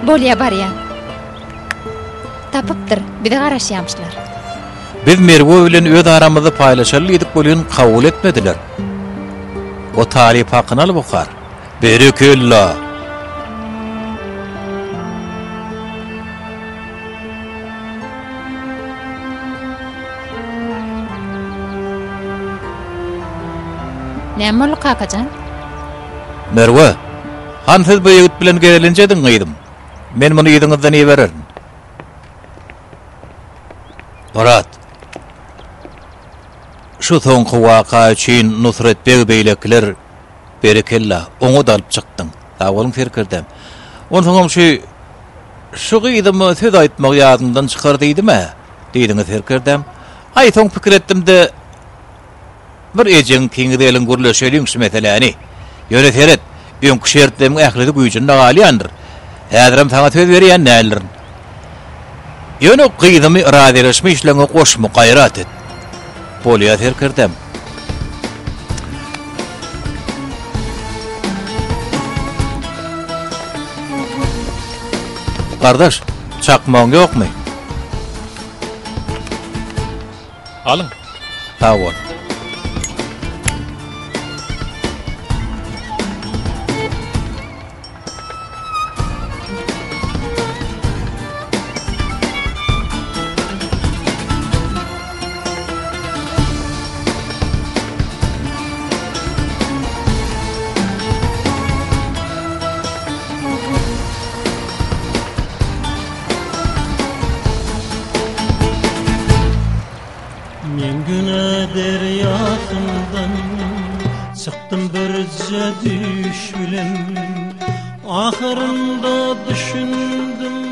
S3: Bolýa, barýan. Tapypdyr, bize garaşýamyşlar.
S1: Biz Merwe bilen öz aramyzda paýlaşaly diýdik welin kabul etmediler. O talyp hakyny alyp okar. Berekella!
S3: Näme boldy kakajan?
S1: Merwe, han siz bu ýigit bilen gezelenç ediň gyzym. Men muny yzyňyzdan ibererin. Myrat, şu soňky waka üçin Nusret beg beýlekiler Berekella, oňat alyp çykdyň. Sag boluň serkerdäm. Onsoňam şu şu gyzyma söz aýtmagy ýadyňdan çykar diýdim-ä, diýdiňiz serkerdäm. Aý, soň pikir etdim-de, bir ejeň ikiňiz geliň gürleşeliň şu meseläni. Ýöne seret, öňki şertleriň ählisi güýjünde galýandyr. Häzirem saňa söz berýän däldirin. Ýöne gyzymy razylaşma işleriňe goşma, gaýrat et. Bolýa serkerdäm. Gardaş, çakmagyň ýokmy?
S8: Alyň.
S1: Sag bol.
S9: Men güne derýasyndan çykdym birje düýş bilen Ahyrynda düşündim.